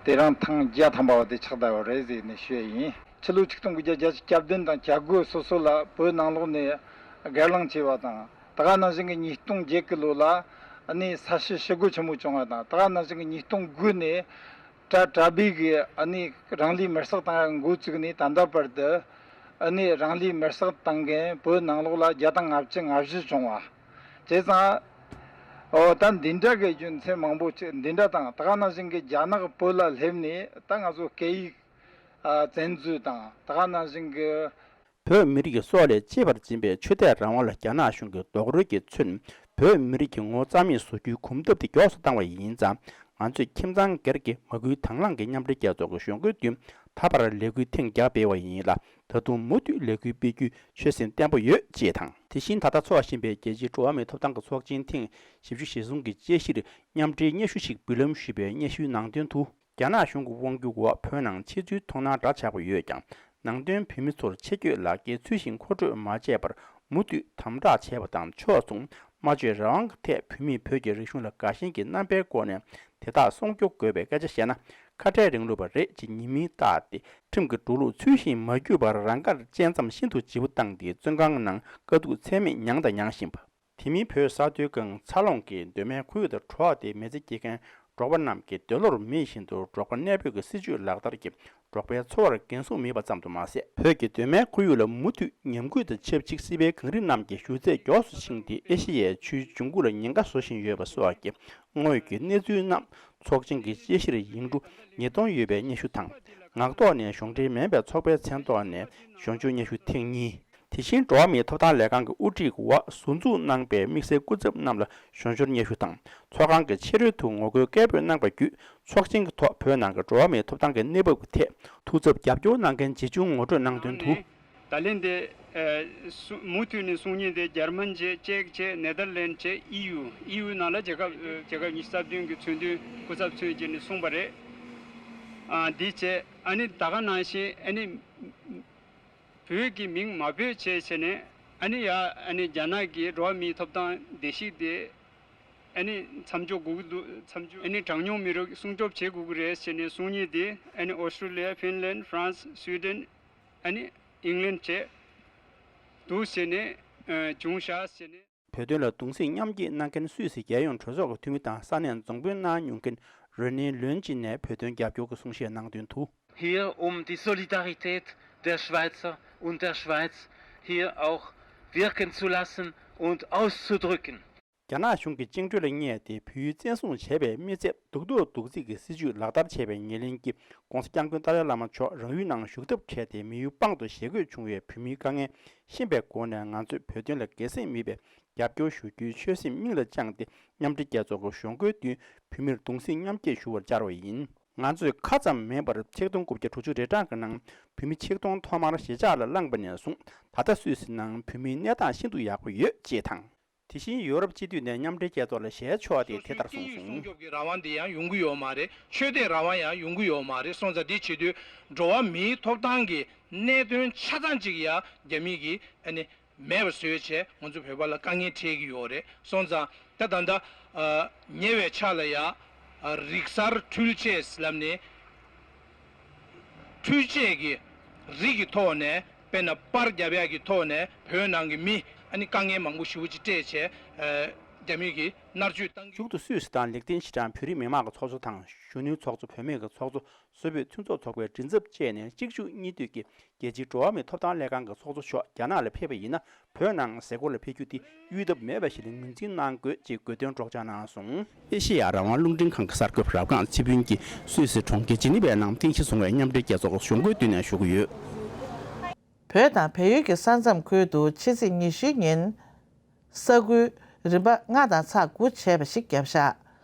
དེ་རིང་ཐེངས་བརྒྱ་ཐམ་པ་བ་དེ་ཆགས་བསྡད་པ་རེད་ཟེར་ནས་ཞུ་ཡ་ཡིན། ཕྱི་ལོ་ཆིག་སྟོང་དགུ་བརྒྱ་བརྒྱད་ཅུ་གྱ་བདུན་དང་གྱ་དགུ་སོ་སོ་ལ་བོད་ནང་ལོགས་ནས་སྒེར་ལངས་བྱས་པ་དང་། ད་ག་ནང་བཞིན་གྱི་ཉིས་སྟོང་བརྒྱད་ཀྱི་ལོ་ལ་ཨ་ནི་ས་བྱི་ཞི་རྒོལ་ཆེན་མོ་བྱུང་བ་དང་། ད་ག་ནང་བཞིན་གྱི་ཉིས་སྟོང་དགུ་ནས་གྲྭ་གྲྭ་པའི་གི་ཨ་ནི་རང་ལུས་མེར་སྲེག་བཏང་ཡ་འགོ་བཙུགས་ནས་ད་ལྟ་བར་དུ་ཨ་ནི་རང་ལུས་མེར་སྲེག་བཏང་མཁན་བོད་ནང་ལོགས་ལ་བརྒྱ་དང་ལྔ་བཅུ་ང་བཞི་བྱུང་བ། བྱས་ཙང་། ཨོ་ད་འདི་འདྲ་གི་རྒྱུ་མཚན་མང་པོ་ཅིག་འདི་འདྲ་དང་། ད་ག་ནང་བཞིན་གྱི་རྒྱ་ནག་བོད་ལ་སླེབས་ནས་ད་ང་ཚོ་སྐད་ཡིག་ཨ་བཙན་འཛུལ་དང་། ད་ག་ནང་བཞིན་གྱི། བོད་མི་རིགས་ཀྱི་སྲོག་ལས་གཅེས་པར་འཛིན་པའི་ཆོས་དད་རང་དབང་ལ་རྒྱ་ནག་གཞུང་གིས་རྡོག་རོལ་གྱིས་མཚོན། བོད་མི་རིགས་ཀྱི་ངོ་བོ་རྩ་མེད་བཟོ་རྒྱུའི་གོམ་སྟབས་དེ་མགྱོགས་སུ་བཏང་བ་ཡིན་ཙང་། ང་ཚོས་ཁྱིམ་ཚང་སྒེར་གྱི་མ་བསྐུལ་དང་བླངས་ཀྱིས་མཉམ་འབྲེལ་རྒྱལ་ཚོགས་ཀྱི་གཞུང་སྒོའི་མདུན་ད་བར་ལས་འགུལ་ཐེངས་བརྒྱ་སྤེལ་བ་ཡིན་ལ། ད་དུང་མུ་མཐུད་ལས་འགུལ་སྤེལ་རྒྱུའི་ཆོད་སེམས་བརྟན་པོ་ཡོད་ཅེས་དང་། དེ་བཞིན་ད་ལྟ་འཚོགས་བཞིན་པའི་རྒྱལ་སྤྱིའི་འགྲོ་བ་མིའི་ཐོབ་ཐང་གི་ཚོགས་ཆེན་ཐེངས་བཞི་བཅུ་ཞེ་གསུམ་གྱི་དཔྱད་གཞིར་མཉམ་འབྲེལ་སྙན་ཞུ་ཞིག་འབུལ་ལམ་ཞུས་པའི་སྙན་ཞུའི་ནང་དོན་དུ། རྒྱ་ནག་གཞུང་གི་དབང་སྒྱུར་འོག་བོད་ནང་ཕྱི་ཚུལ་མཐོང་སྣང་འདྲ་ཆགས་པ་ཡོད་ཀྱང་། ནང་དོན་བོད་མི་ཚོར་ཆེད་བསྐྱོད་ལག་འཁྱེར་ཚུལ་བཞིན་མཁོ་སྤྲོད་མ་བྱས་པར་མུ་མཐུད་དམ་དྲག་བྱས་པ་དང་། ཕྱོགས་མཚུངས་སྨྲ་བརྗོད་རང་དབང་གི་ཐད་བོད་མིས་བོད་ཀྱི་རིག་གཞུང་ལ་དགའ་ཞེན་གྱི་རྣམ་པའི་སྒོ་ནས་དེ་དག་སྲུང་སྐྱོབ་དགོས་པའི་སྐད་ཆ་བཤད་ན། ཁ་བྲལ་རིང་ལུགས་པ་རེད་ཅེས་ཉེས་མིང་བཏགས་ཏེ། ཁྲིམས་ཀྱི་འགྲོ་ལུགས་ཚུལ་བཞིན་མ་བརྒྱུད་པར་རང་དགར་བཅད་མཚམས་ཤིན་ཏུ་ལྗིད་པོ་བཏང་སྟེ། བཙོན་ཁང་ནང་དཀའ་སྡུག་ཚད་མེད་མྱངས་དང་མྱང་བཞིན་པ། དེ་མིན་བོད་ས་མཐོའི་སྒང་འཚར་ལོངས་ཀྱི་གདོད་མའི་ཁོར་ཡུག་དང་འགྲོགས་ཏེ་མི་ཚེ་སྐྱེལ་མཁན་འབྲོག་པ་རྣམས་ཀྱི་འདོད་བློར་མེད་བཞིན་དུ་འབྲོག་པ་གནས་སྤོས་ཀྱི་སྲིད་ཇུས་ལག་བསྟར་གྱིས་འབྲོག་པའི་འཚོ་བར་འགན་སྲུང་མེད་པ་ཙམ་དུ་མ་ཟད། བོད་ཀྱི་གདོད་མའི་ཁོར་ཡུག་ལ་མུ་མཐུད་ཉམས་རྒུད་དང་ཆབས་ཅིག་སྲིད་པའི་གངས་རི་རྣམས་ཀྱི་ཞུ་ཚད་མགྱོགས་སུ་ཕྱིན་ཏེ། ཨེ་ཤེ་ཡའི་ཆུའི་འབྱུང་ཁུངས་ལ་ཉེན་ཁ་བཟོ་བཞིན་ཡོད་པ་སོགས་ཀྱི་དངོས་ཀྱི་གནས་ཚུལ་རྣམས་ཚོགས་ཆེན་གྱི་དཔྱད་གཞིར་ཡིག་འབྲུ་ཉིས་སྟོང་ཡོད་པའི་སྙན་ཞུ་དང་། ངག་ཐོག་ནས་གཞུང་འབྲེལ་མིན་པའི་ཚོགས་པའི་མཚན་ཐོག་ནས་ཞུ་སྦྱོར་སྙན་ཞུ་ཐེངས་གཉིས། དེ་བཞིན་འགྲོ་བ་མིའི་ཐོབ་ཐང་ལས་ཁང་གི་དབུ་ཁྲིད་འོག་ཟུར་འཛུགས་གནང་པའི་དམིགས་བསལ་སྐུ་ཚབ་རྣམས་ལ་ཞུ་སྦྱོར་སྙན་ཞུ་དང་། ཚོགས་ཁང་གི་ཕྱི་རོལ་དུ་ངོ་རྒོལ་སྐད་འབོད་གནང་པ་བརྒྱུད། ཚོགས་ཆེན་གྱི་ཐོག་བོད་ནང་གི་འགྲོ་བ་མིའི་ཐོབ་ཐང་གི་གནས་བབ་ཀྱི་ཐད་ཐུགས་འཚབ་རྒྱབ་སྐྱོར་གནང་མཁན་ཇི་བྱུང་ངོ་སྤྲོད་གནང་དོན་དུ། ད་ལན་དེ་ཨ་གསུང་མུ་མཐུད་ནས་གསུང་མཁན་དེ་འཇར་མན་བྱས། ཅེཀ་བྱས། ནེ་དར་ལེན་བྱས། ཨི་ཡུ། ཨི་ཡུ་ནང་ལ་རྒྱལ་ཁབ་ཨ་རྒྱལ་ཁབ་ཉི་ཤུ་རྩ་བདུན་གྱི་མཚོན་དོན་སྐུ་ཚབ་མཚོན་བྱས་ནས་གསུངས་པ་རེད། ཨ་འདི་བྱས། ཨ་ནི་ད་ག་ནང་བཞིན་ཨ་ནི། བོད་ཀྱི་མིང་མ་འབོད་བྱས་བྱས་ནས། ཨ་ནི་ཡ་ཨ་ནི་རྒྱ་ནག་གི་འགྲོ་བ་མིའི་ཐོབ་ཐང་བརྡལ་བཤིག་དེ་ཨ་ནི་མཚམས་འཇོག་དགོས་ཀྱི་འདུག་མཚམས་འཇོག་ཨ་ནི་གྲངས་ཉུང་མི་རིགས་སྲུང་སྐྱོབ་བྱེད་དགོས་ཀྱི་རེད་ཟེར་ནས་གསུང་མཁན་དེ། ཨ་ནི་ཨོ་སི་ཀྲོ་ལི་ཡ། ཧྥིན་ལན། ཧྥ་རན་སི། སུའི་ཌེན། ཨ་ནི་ཨིང་ལན་བཅས་འདུག་ཟེར་ནས་ཨ་བྱུང་བཞག་ཟེར་ནས། བོད་དོན་ལ་གདུང་སེམས་མཉམ་སྐྱེད་གནང་མཁན་སུད་སི་རྒྱལ་ཡོངས་གྲོས་ཚོགས་ཀྱི་འཐུས་མི་དང་ས་གནས་རྫོང་དཔོན་གནང་མྱོང་མཁན་རོ་ནེ་ལོན་ཅི་ནས་བོད་དོན་རྒྱབ་སྐྱོར་གྱི་གསུང་བཤད་གནང་དོན་དུ། Hier, um die Solidarität der Schweizer und der Schweiz hier auch wirken zu lassen und auszudrücken. རྒྱ་ནག་གཞུང་གིས་བཅིངས་འགྲོལ་ལ་བསྙད་དེ་བོད་ཡུལ་བཙན་བཟུང་བྱས་པའི་མི་ཚད་སྡུག་ཐོག་སྡུག་བརྩེགས་ཀྱི་སྲིད་བྱུས་ལག་བསྟར་བྱས་པའི་ཉེར་ལེན་གྱིས་༸གོང་ས་༸སྐྱབས་མགོན་ཏཱ་ལའི་བླ་མ་མཆོག་རང་ཡུལ་ནང་བཞུགས་ཐབས་བྲལ་ཏེ་མི་ཡུལ་དཔང་དུ་ཞེད་དགོས་བྱུང་བའི་བོད་མིའི་དཀའ་ངལ་ཤེས་པའི་སྒོ་ནས་ང་ཚོས་བོད་དོན་ལ་སྒེར་སེམས་མེད་པའི་རྒྱབ་སྐྱོར་ཞུ་རྒྱུའི་ཆོད་སེམས་སྙིང་ལ་བཅངས་ཏེ་མཉམ་འབྲེལ་རྒྱལ་ཚོགས་ཀྱི་གཞུང་སྒོའི་མདུན་བོད་མིར་གདུང་སེམས་མཉམ་སྐྱེད་ཞུ་བར་བཅར་བ་ཡིན། ང་ཚོས་ཁ་ཙམ་མིན་པར་ཆིག་སྟོང་དགུ་བརྒྱ་དྲུག་ཅུ་རེ་གྲངས་ཀྱི་ནང་བོད་མི་ཆིག་སྟོང་ཐོག་མར་གཞིས་ཆགས་ལ་བླངས་པ་ནས་བཟུང་ད་ལྟ་སུད་སི་ནང་བོད་མིའི་གནས་སྟངས་ཤིན་ཏུ་ཡག་པོ་ཡོད་ཅེས་དང་། དེ་བཞིན་ཡོ་རོབ་སྤྱི་འཐུས་ནས་མཉམ་འབྲེལ་རྒྱལ་ཚོགས་ལ་ཞལ་ཕྱོགས་ཏེ་དེ་ལྟར་གསུངས་སོང་། སྲུང་སྐྱོབ་ཀྱི་རང་དབང་འདི་ཡང་ཡོང་གི་ཡོད་མ་རེད། ཆོས་དད་རང་དབང་ཡང་ཡོང་གི་ཡོད་མ་རེད། སོང་ཙང་འདི་བྱེད་དུས་འགྲོ་བ་མིའི་ཐོབ་ཐང་གི་གནད་དོན་ཆ་ཚང་གཅིག་ཡང་རྒྱ་མི་གིས་ཨ་ནི་མེད་པ་བཟོས་བྱས་ང་ཚོ་བོད་པ་ལ་དཀའ་ངལ་འཕྲད་ཀྱི་ཡོད་རེད། སོང་ཙང་ད་ད་ལྟ་ཨ་ཉེ་བའི་ཆར་ལ་ཡང་ཨ་རིག་གསར་འཕྲུལ་ཆས་ལབ་ནས་འཕྲུལ་ཆས་ཀྱི་རིགས་ཀྱི་ཐོག་ནས་དཔེར་ན་པར་རྒྱབ་ཡག་གི་ཐོག་ནས་བོད་ནང་གི་མི་ཨ་ནི་དཀའ་ངལ་མང་པོ་ཞེ་པོ་ཅིག་སྤྲད་བྱས་ཨ་རྒྱ་མི་གིས་མནར་གཅོད་བཏང་གི། མཇུག་ཏུ་སུད་སི་དང་ལིག་ཏེན་ཤི་ཊན་བོད་རིགས་མི་མང་གི་ཚོགས་གཙོ་དང་གཞོན་ནུའི་ཚོགས་གཙོ། བུད་མེད་ཀྱི་ཚོགས་གཙོ། སུད་བོད་མཐུན་ཚོགས་ཚོགས་པའི་མགྲིན་ཚབ་བཅས་ནས་གཅིག་མཇུག་གཉིས་མཐུད་ཀྱིས་རྒྱལ་སྤྱིའི་འགྲོ་བ་མིའི་ཐོབ་ཐང་ལྷན་ཁང་གི་ཚོགས་གཙོ་མཆོག་རྒྱ་ནག་ལ་ཕེབས་པ་ཡིན་ན། བོད་ནང་གཟའ་འཁོར་ལ་ཕེབས་རྒྱུ་དེ་གཡོལ་ཐབས་མེད་པ་ཞིག་ལ་ངོས་འཛིན་གནང་དགོས་ཅེས་དགོས་འདུན་སྒྲོག་སྦྱང་གནང་སོང་། ཨེ་ཤེ་ཡ་རང་དབང་རླུང་འཕྲིན་ཁང་གི་གསར་འགོད་པ་རབ་སྒང་ཚེ་ཕུན་གྱིས་སུད་སི་གྲོང་ཁྱེར་ཇི་ནི་ཝའི་ནང་རྟེན་གཞི་བཟུང་བའི་མཉམ་འབྲེལ་རྒྱལ་ཚོགས་གཞུང་སྒོའི་མདུན་ནས་ཞུ་གི་ཡོད། བོད་དང་བལ་ཡུལ་གྱི་ས་མཚམས་ཁུལ་དུ་ཕྱི་ཚེས་ཉི་ཤུའི་ཉིན། ས་འགུལ་རིམ་པ་ལྔ་དང་ཚེག་དགུ་བྱས་པ་ཞིག་བརྒྱབ་བཞག་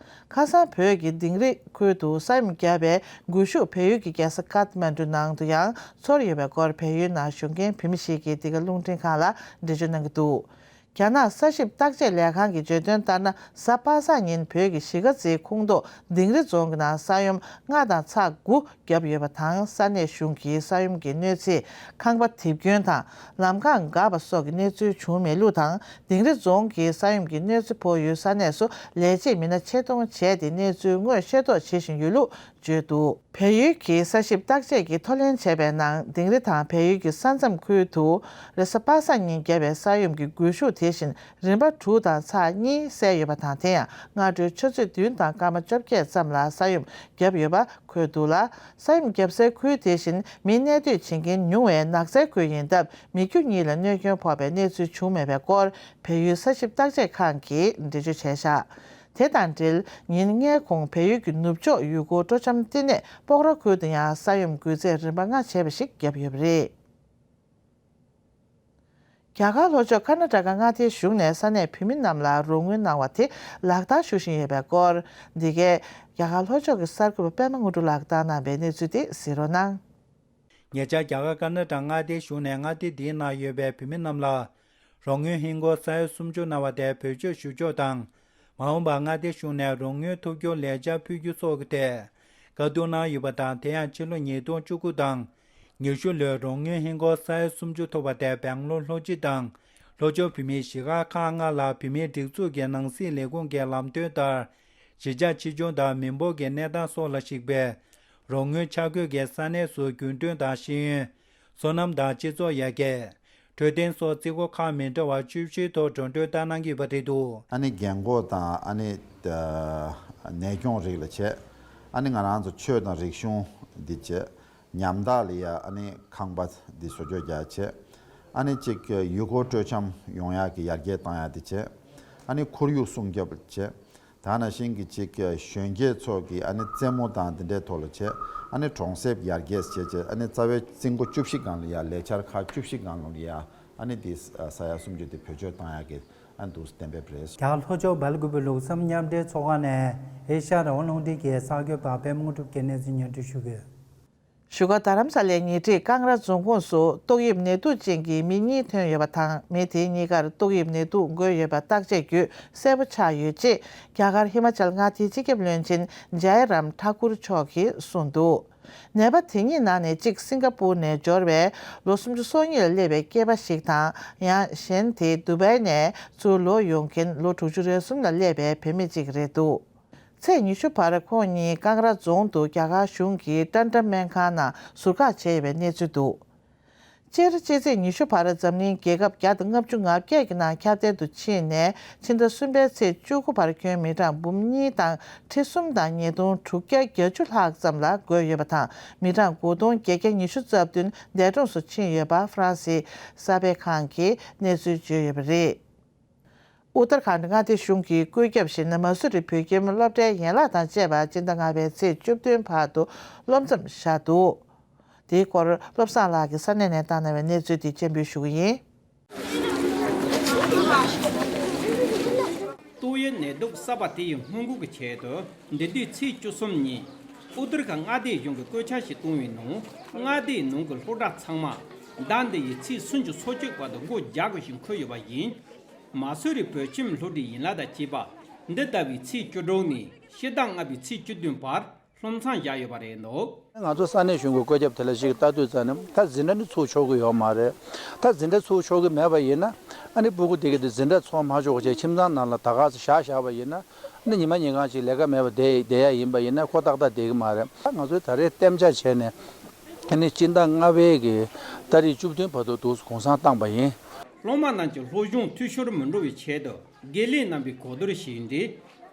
ཁ་སང་བོད་ཀྱི་དིང་རི་ཁུལ་དུ་ས་ཡོམ་བརྒྱབ་པའི་སྒུལ་ཤུགས་བལ་ཡུལ་གྱི་རྒྱལ་ས་ཀཏ་མན་གྲུ་ནང་དུ་ཡང་ཚོར་ཡོད་པའི་སྐོར་བལ་ཡུལ་ནང་བཞུགས་མཁན་བོད་མི་ཞིག་གིས་འདི་ག་རླུང་འཕྲིན་ཁང་ལ་འགྲེལ་བརྗོད་གནང་གི་འདུག་རྒྱ་ནག་ས་ཞིབ་བརྟག་དཔྱད་ལས་ཁང་གིས་བརྗོད་དོན་ལྟར་ན། གཟའ་པ་སངས་ཉིན་བོད་ཀྱི་གཞིས་ཀ་རྩེའི་ཁོངས་གཏོགས་དིང་རི་རྫོང་གི་ནང་ས་ཡོམ་ལྔ་དང་ཚེག་དགུ་བརྒྱབ་ཡོད་པ་དང་། ས་གནས་གཞུང་གིས་ས་ཡོམ་གྱི་གནོད་འཚེས་ཁང་པ་དེབ་སྐྱོན་དང་ལམ་འགག་འགག་པ་སོགས་ཀྱི་གནས་ཚུལ་བྱུང་མེད་ལུགས་དང་། དིང་རི་རྫོང་གིས་ས་ཡོམ་གྱི་གནོད་འཚེ་ཕོག་ཡུལ་ས་གནས་སུ་ལས་བྱེད་མི་སྣ་ཆེད་གཏོང་བྱས་ཏེ་གནས་ཚུལ་དངོས་ཤེས་རྟོགས་བྱེད་བཞིན་ཡོད་ལུགས་བརྗོད་འདུག་བལ་ཡུལ་གྱི་ས་ཞིབ་བརྟག་དཔྱད་ཀྱིས་ཐོ་ལེན་བྱས་པའི་ནང་། དིང་རི་དང་བལ་ཡུལ་གྱི་ས་མཚམས་ཁུལ་དུ་རེས་གཟའ་པ་སངས་ཉིན་བརྒྱབ་པའི་ས་ཡོམ་གྱི་སྒུལ་ཤུགས་དེ་བཞིན་རིམ་པ་དྲུག་དང་ཚེག་གཉིས་གསལ་ཡོད་པ་དང་། དེ་ཡང་སྔ་དྲོའི་ཆུ་ཚོད་བདུན་དང་སྐར་མ་བཅོ་བརྒྱད་ཙམ་ལ་ས་ཡོམ་བརྒྱབ་ཡོད་པ་འཁོད་འདུག་ལ། ས་ཡོམ་བརྒྱབ་སའི་ཁུལ་དེ་བཞིན་མི་གནས་སྡོད་བྱེད་མཁན་ཉུང་བའི་ནགས་ཚལ་ཁུལ་ཡིན་སྟབས། མི་རྒྱུ་གཉིས་ལ་གནོད་སྐྱོན་ཕོག་པའི་གནས་ཚུལ་བྱུང་མེད་པའི་སྐོར་བལ་ཡུལ་ས་ཞིབ་བརྟག་དཔྱད་ཁང་གིས་འགྲེལ་བརྗོད་བྱས་བཞག་དེ་དང་འབྲེལ། ཉིན་ལྔའི་གོང་བལ་ཡུལ་གྱི་ནུབ་ཕྱོགས་ཡུལ་སྐོར་སྤྲོ་འཆམ་བསྟི་གནས་སྤོག་ར་ཁུལ་དུ་ཡང་ས་ཡོམ་འགུལ་ཚད་རིམ་པ་ལྔ་བྱས་པ་ཞིག་བརྒྱབ་ཡོད་པ་རེད། རྒྱ་གར་ལྷོ་ཕྱོགས་ཀར་ན་ཊ་ཀ་མངའ་སྡེའི་གཞུང་ནས་ས་གནས་བོད་མི་རྣམས་ལ་རོགས་དངུལ་གནང་བ་དེ་ལག་བསྟར་ཞུ་བཞིན་ཡོད་པའི་སྐོར། འདི་གའི་རྒྱ་གར་ལྷོ་ཕྱོགས་ཀྱི་གསར་འགོད་པ་པད་མ་དངོས་གྲུབ་ལགས་བཏང་གནང་བའི་གནས་ཚུལ་དེ་གཟིགས་རོགས་གནང་། ཉེ་ཆར་རྒྱ་གར་ཀར་ན་ཊ་ཀ་མངའ་སྡེའི་གཞུང་ནས་མངའ་སྡེ་འདིའི་ནང་ཡོད་པའི་བོད་མི་རྣམས་ལ་རོགས་དངུལ་ཧིན་སྒོར་ས་ཡ་སུམ་ཅུ་གནང་བ་དེ་བེད་སྤྱོད་ཞུ་ཕྱོགས་དང་། མ་འོངས་པར་མངའ་སྡེ་གཞུང་ནས་རོགས་དངུལ་ཐོབ་རྒྱུར་ལས་འཆར་ཕུལ་རྒྱུ་སོགས་ཀྱི་ཐད་བཀའ་བསྡུར་གནང་ཡོད་པ་དང་། དེ་ཡང་ཕྱི་ལོ་ཉིས་སྟོང་བཅུ་དགུ་དང་ཉི་ཤུ་ལོའི་རོགས་དངུལ་ཧིན་སྒོར་ས་ཡ་སུམ་ཅུ་ཐོབ་པ་དེ་སྦེང་ལོར་ལྷོ་སྤྱི་དང་ལྷོ་ཕྱོགས་བོད་མིའི་གཞིས་ཆགས་ཁག་ལྔ་ལ་བོད་མིའི་སྒྲིག་འཛུགས་ཀྱི་ནང་སྲིད་ལས་ཁུངས་ཀྱི་ལམ་སྟོན་ལྟར། གཞིས་ཆགས་ཆེ་ཆུང་དང་མི་འབོར་གྱི་གནས་སྟངས་སོགས་ལ་གཞིགས་པའི་རོགས་དངུལ་འཆར་འགོད་ཀྱི་ས་གནས་སུ་རྒྱུན་གྲོན་དང་ཤེས་ཡོན། སོ་ནམ་དང་སྤྱི་ཚོགས་ཡར་རྒྱས། འཕྲོད་བསྟེན་སོགས་རྩིས་སྒོ་ཁག་མི་འདྲ་བ་བཅུ་བཞིའི་ཐོག་འགྲོ་གྲོན་བཏང་གནང་གི་ཡོད་པ་རེད་འདུག་ཨ་ནི་རྒན་གོག་དང་ཨ་ནི་ད་ནད་སྐྱོང་རིགས་ལ་བྱས། ཨ་ནི་ང་རང་ཚོ་ཆོས་དང་རིག་གཞུང་འདི་བྱས། ཉམ་ཐག་ལ་ཡ་ཨ་ནི་ཁང་པ་འདི་བཟོ་བཅོས་རྒྱག་བྱས། ཨ་ནི་གཅིག་ཡུལ་སྐོར་སྤྲོ་འཆམ་ཡོང་ཡག་གི་ཡར་རྒྱས་བཏང་ཡག་འདི་བྱས། ཨ་ནི་ཁོར་ཡུག་སྲུང་སྐྱོབ་བྱས། ད་ནང་བཞིན་གྱི་ཅིག་གཞོན་སྐྱེས་ཚོ་གི་ཨ་ནི་རྩེད་མོ་དང་འདི་འདྲའི་ཐོག་ལ་བྱས། ཨ་ནི་གྲོང་གསེབ་ཡར་རྒྱས་བྱས་བྱས། ཨ་ནི་རྩ་བའི་རྩིས་འགོ་བཅུ་བཞི་སྒང་ལ་ཡ་ལས་འཆར་ཁག་བཅུ་བཞི་སྒང་ལ་ཡ་ཨ་ནི་འདི་ས་ཡ་སུམ་ཅུ་འདི་བེད་སྤྱོད་བཏང་ཡག་གི་ཨ་ནི་འདུག་གཏན་འབེབས་རེད། རྒྱ་གར་ལྷོ་ཕྱོགས་སྦེལ་ཀོབ་ལུགས་བསམ་མཉམ་འབྲེལ་ཚོགས་ཁང་ནས་ཨེ་ཤ་ཡ་རང་དབང་རླུང་འཕྲིན་གྱི་གསར་འགོད་པ་པད་མ་དངོས་གྲུབ་ཀྱིས་གནས་ཚུལ་སྙན་སྒྲོན་ཞུ་གི་ཡོད། བཞུགས་སྒར་རྡ་རམ་ས་ལའི་ཉེ་འཁྲིས་ཀང་ར་རྫོང་ཁོངས་སུ་ཏོག་དབྱིབས་ནད་དུག་ཅན་གྱི་མི་གཉིས་ཐོན་ཡོད་པ་དང་། མི་དེ་གཉིས་ཀར་ཏོག་དབྱིབས་ནད་དུག་འགོས་ཡོད་པ་བརྟག་དཔྱད་བརྒྱུད་གསལ་པོ་ཆགས་ཡོད་ཅེས་རྒྱ་གར་ཧི་མ་ཅལ་མངའ་སྡེའི་སྤྱི་ཁྱབ་བློན་ཆེན་ཇའི་རམ་ཐ་ཀུར་མཆོག་གིས་གསུངས་འདུག་ནད་པ་དེ་གཉིས་ནང་ནས་གཅིག་སིང་ག་པུར་ནས་འབྱོར་བའི་ལོ་སུམ་ཅུ་སོ་གཉིས་ལ་སླེབས་པའི་སྐྱེས་པ་ཞིག་དང་། ཡང་གཞན་དེ་དུ་བའི་ནས་ཚུར་ལོག་ཡོང་མཁན་ལོ་དྲུག་ཅུ་རེ་གསུམ་ལ་སླེབས་པའི་བུད་མེད་ཅིག་རེད་འདུག་ཚེས་ཉི་ཤུ་བར་ཁོང་གཉིས་ཀང་ར་རྫོང་དུ་རྒྱ་གར་གཞུང་གི་ཀྲན་ཀྲ་སྨན་ཁང་ནང་ཟུར་བཀག་བྱས་ཡོད་པའི་གནས་ཚུལ་འདུག་སྤྱིར་སྤྱི་ཚེས་ཉི་ཤུ་བར་འཛམ་གླིང་རྒྱལ་ཁབ་བརྒྱ་དང་ལྔ་བཅུ་ང་བརྒྱད་ཀྱི་ནང་ཁྱབ་གདལ་དུ་ཕྱིན་ནས། ཕྱི་ཟླ་གསུམ་པའི་ཚེས་བཅུ་དགུ་བར་ཁྱོན་མི་གྲངས་འབུམ་གཉིས་དང་ཁྲི་གསུམ་དང་ཉིས་སྟོང་དྲུག་བརྒྱ་བརྒྱད་ཅུ་ལྷག་ཙམ་ལ་འགོས་ཡོད་པ་དང་། མི་གྲངས་དགུ་སྟོང་བརྒྱད་བརྒྱ་ཉི་ཤུ་རྩ་བདུན་འདས་གྲོངས་སུ་ཕྱིན་ཡོད་པ་ཧྥ་རན་སིའི་གསར་སྤེལ་ཁང་གིས་གནས་ཚུལ་བརྗོད་ཡོད་པ་རེད། ཨུ་ཏར་ཁཱན་མངའ་སྡེ་གཞུང་གི་བཀོད་ཁྱབ་བཞིན་མ་སུ་རི་བོད་ཁྱིམ་སློབ་གྲྭའི་ཡན་ལག་དང་བཅས་པ་སྤྱི་ཟླ་ལྔ་པའི་ཚེས་བཅུ་བདུན་བར་དུ་སློབ་མཚམས་བཞག་འདུག་དེའི་སྐོར་བློ་བཟང་ལགས་ཀྱིས་ས་གནས་ནས་བཏང་གནང་བའི་གནས་ཚུལ་དེ་སྤྱན་འབུལ་ཞུ་གི་ཡིན། ཏོག་དབྱིབས་ནད་དུག་གསར་པ་དེ་ཡི་སྔོན་འགོག་གི་ཆེད་དུ། འདི་ཟླའི་ཚེས་བཅུ་གསུམ་ཉིན། ཨུ་ཏར་ཁཱན་མངའ་སྡེའི་གཞུང་གིས་བཀོད་ཁྱབ་ཞིག་བཏང་བའི་ནང་། མངའ་སྡེའི་ནང་གི་སློབ་གྲྭ་ཚང་མ་ཟླ་འདི་ཡི་ཚེས་སུམ་ཅུ་སོ་གཅིག་བར་དུ་སྒོ་རྒྱག་དགོས་ཞེས་འཁོད་ཡོད་པ་ཡིན། མ་སུ་རི་བོད་ཁྱིམ་སློབ་གྲྭའི་ཡན་ལག་དང་བཅས་པ། འདི་ཟླ་བའི་ཚེས་བཅུ་དྲུག་ནས་ཕྱི་ཟླ་ལྔ་པའི་ཚེས་བཅུ་བདུན་བར་སློབ་མཚམས་བཞག་ཡོད་པ་རེད་འདུག་ང་ཚོ་ས་གནས་གཞུང་གི་བཀོད་ཁྱབ་དེ་ལ་གཞིགས་ལྟ་དུས་ཙམ་ནས། ད་འཛིན་གྲྭ་ནི་ཚུགས་ཆོག་གི་ཡོད་མ་རེད། ད་འཛིན་གྲྭ་ཚུགས་ཆོག་གི་མེད་པ་ཡིན་ན། ཨ་ནི་སྤུ་གུ་དེ་གི་དེ་འཛིན་གྲྭ་ཚོགས་མ་ཆོག་བྱས་ཁྱིམ་ཚང་ནང་ལ་ད་ག་ཚོད་བཞག་བཞག་པ་ཡིན་ན། ཨ་ནི་ཉི་མ་ཉིན་གང་ཅིག་ལས་ཀ་མེད་པ་བསྡད་བསྡད་ཡ་ཡིན་པ་ཡིན་ན་ཁོ་ཏག་ཏག་བསྡད་གི་མ་རེད། ད་ང་ཚོས་ད་རེས་གཏན་འཇགས་བྱས་ནས། ཨ་ནི་སྤྱི་ཟླ་ལྔ་པའི་གི་ཏ་རིག་བཅུ་བདུན་བར་དུ་འདུག་གུང་སེང་བཏང་པ་ཡིན། སློབ་མ་རྣམས་ཀྱི་སློབ་སྦྱོང་འཐུས་ཤོར་མི་འགྲོ་བའི་ཆེད་དུ། དགེ་ལས་རྣམ་པས་གོ་བསྡུར་བྱས་ཏེ།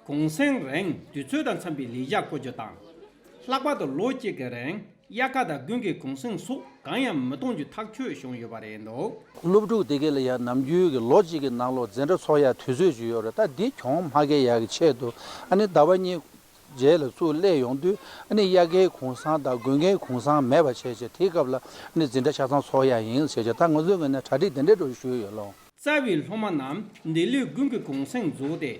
གུང་སེང་རིང་དུས་ཚོད་དང་འཚམ་པའི་ལས་བྱ་བཀོལ་རྒྱུ་དང་། ལྷག་པར་དུ་ལོ་གཅིག་གི་རིང་དབྱར་ཁ་དང་དགུན་ཁའི་གུང་སེང་སོགས་གང་ཡང་མི་གཏོང་རྒྱུ་ཐག་གཅོད་བྱུང་ཡོད་པ་རེད་འདུག་སློབ་ཕྲུག་དེ་གས་ལ་ཡང་ནམ་རྒྱུན་གྱི་ལོ་གཅིག་གི་ནང་ལོགས་འཛིན་གྲྭ་ཚོགས་ཡ་དུས་ཚོད་ཅིག་ཡོད་རེད། ད་འདི་གྱོང་མ་བཀལ་ཡག་གི་ཆེད་དུ། ཨ་ནི་ཟླ་བ་གཉིས་རྗེས་ལ་ཚུར་སླེབས་ཡོང་དུས། ཨ་ནི་དབྱར་ཁའི་གུང་སེང་དང་དགུན་ཁའི་གུང་སེང་མེད་པ་བྱས་བྱས། དེའི་སྐབས་ལ་ཨ་ནི་འཛིན་གྲྭ་ཆ་ཚང་ཚོགས་ཡ་ཡིན་བྱས་བྱས། ད་ང་ཚོའི་ངོས་ནས་གྲ་སྒྲིག་དེ་འདྲའི་འགྲོ་ཞུས་ཡོད་ལོ། རྩ་བའི་སློབ་མ་རྣམས་འདི་ལོའི་དགུན་གྱི་གུང་སེང་རྫོགས་ཏེ།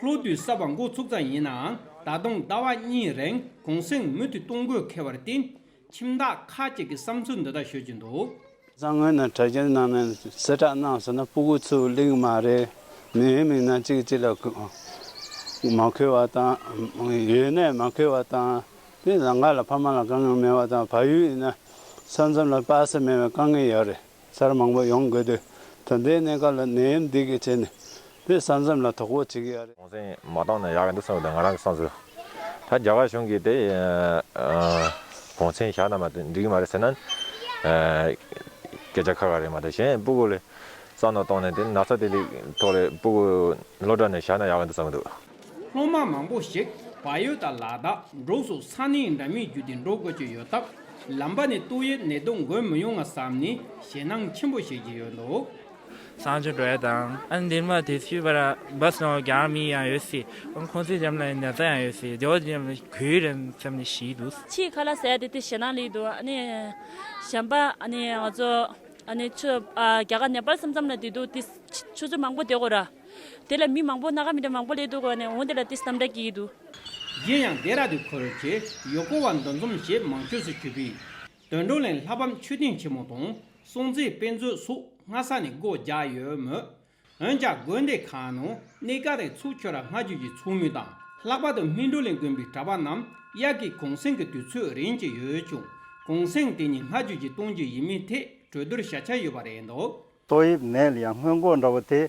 སློབ་དུས་གསར་པ་འགོ་ཚུགས་ཙམ་ཡིན་ནའང་། ད་དུང་ཟླ་བ་གཉིས་རིང་གུང་སེང་མུ་མཐུད་གཏོང་དགོས་འཁེལ་བར་བརྟེན། ཁྱིམ་བདག་ཁག་ཅིག་གིས་བསམ་ཚུལ་འདི་ལྟར་ཤོད་ཀྱི་འདུག་ཚང་ངོས་ནས་གྲ་རྒྱས་གནང་ནས་གསལ་བསྒྲགས་གནང་ཟེར་ན། སྤུ་གུ་ཚུར་སླེབས་མ་རེད། ནད་ཡམས་ཡིན་ན་གཅིག་གཅིག་ལ་མ་འཁོད་པ་དང་། ཡོད་ནའི་མ་འཁོད་པ་དང་། དེ་ལམ་ཁ་ལ་ཕ་མ་ལ་དཀའ་ངལ་མེད་པ་དང་། བལ་ཡུལ་ཡིན་ན་ས་མཚམས་ལ་པ་སེ་མེད་པའི་དཀའ་ངལ་ཡོད་རེད། ཚར་མང་པོ་ཡོང་དགོས་དུས། ད་ལྟའི་གནས་སྐབས་ལ་ནད་ཡམས་འདི་གི་བྱས་ནས་དེ་ས་མཚམས་ལ་དོ་ཁུར་བྱེད་ཀྱི་ཡོད་རེད། གུང་སེང་མ་བཏང་ན་ཡག་གི་འདུག་བསམ་གི་འདུག་ང་རང་གི་བསམ་ཚུལ། ད་རྒྱ་གར་གཞུང་གིས་དེ་ཨ་གུང་སེང་བཞག་ན་མ་གཏོགས་འགྲིག་གི་མ་རེད་ཟེར་ན། ཨ་སྐད་ཆ་ཁ་ཁ་རེད་མ་གཏོགས། གཞན་སྤུ་གུ་ལ་བསམ་བློ་གཏོང་ནས། དེ་ན་ཚ་དེ་ལས་ཐོག་ལ་སྤུ་གུ་སློབ་གྲྭ་ནས་བཞག་ན་ཡག་གི་འདུག་བསམ་གི་འདུག་སློབ་མ་མང་པོ་ཞིག་བལ་ཡུལ་དང་ལ་དྭགས། འབྲོག་སོགས་ས་གནས་འདྲ་མིན་བརྒྱུད་དེ་འགྲོ་དགོས་ཀྱི་ཡོད་སྟབས། ལམ་བར་ནས་ཏོག་དབྱིབས་ནད་དུག་འགོས་མི་ཡོང་ང་བསམ་ནས་ཞེད་སྣང་ཆེན་པོ་བྱེད་ཀྱི་ཡོད་འདུག་གསང་སྤྱོད་འགྲོ་ཡ་དང་། ཨ་ནི་འདིར་མ་དེ་ཚུད་པར་བཱས་ནང་རྒྱ་མི་ཡང་ཡོད་སྲིད། ཨ་ཁོང་ཚོའི་འགྲམ་ལ་ན་ཚ་ཡང་ཡོད་སྲིད། དེ་བ་འགྲམ་གོས་རེད་བསམ་ནས་ཞིག་འདུག་ཕྱིའི་ཁ་ལག་ཟ་ཡ་དེ་དེ་ཞེད་སྣང་སླེབས་འདུག་ཨ་ནི་གཞན་པ་ཨ་ནི་ང་ཚོ་ཨ་ནི་ཆུ་ཨ་རྒྱ་གར་ནེ་པཱལ་མཚམས་མཚམས་ལ་དེ་འདུག་དེ་ཆུ་ཚོད་མང་པོ་བསྡད་དགོས་ར། དེ་ལ་མི་མང་པོ་སྣ་ཁ་མི་འདྲ་མང་པོ་སླེབས་འདུག་གོ་ནས་འོང་དེ་ལ་དེ་སེམས་ཁྲལ་སྐྱེ་གི་འདུག་གཞན་ཡང་ལྡེ་ར་ལྡུན་ཁུལ་གྱི་ཡོ་ཀོ་ཝ་འདུ་འཛོམས་ཞེས་མང་ཤོས་སུ་གྱུར་པའི་དོན་གྲུབ་གླིང་ལྷ་བབས་མཆོད་རྟེན་ཆེན་མོ་དང་། སྲོང་བཙན་དཔེ་མཛོད་སོགས་སྔ་ས་ནས་སྒོ་བརྒྱབ་ཡོད་མོད། འོན་ཀྱང་དགོན་སྡེ་ཁག་ནང་གནས་སྐབས་རིང་ཚོགས་ཆོས་ར་སྔ་རྒྱུ་ཞིག་ཚོགས་མུས་དང་། ལྷག་པར་དུ་སྨིན་གྲོལ་གླིང་དགོན་པའི་གྲྭ་པ་རྣམས་དབྱར་ཁའི་གུང་སེང་གི་དུས་ཚོད་རིང་ཅིག་ཡོད་ཀྱང་། གུང་སེང་དེ་ཉིད་སྔ་རྒྱུ་ཞིག་གཏོང་རྒྱུ་ཡིན་མིན་ཐད་གྲོས་བསྡུར་བྱ་འཆར་ཡོད་པ་རེད་འདུག་ཏོག་དབྱིབས་ནད་ལ་ཡང་སྔོན་འགོག་འདྲ་བོ་དེ་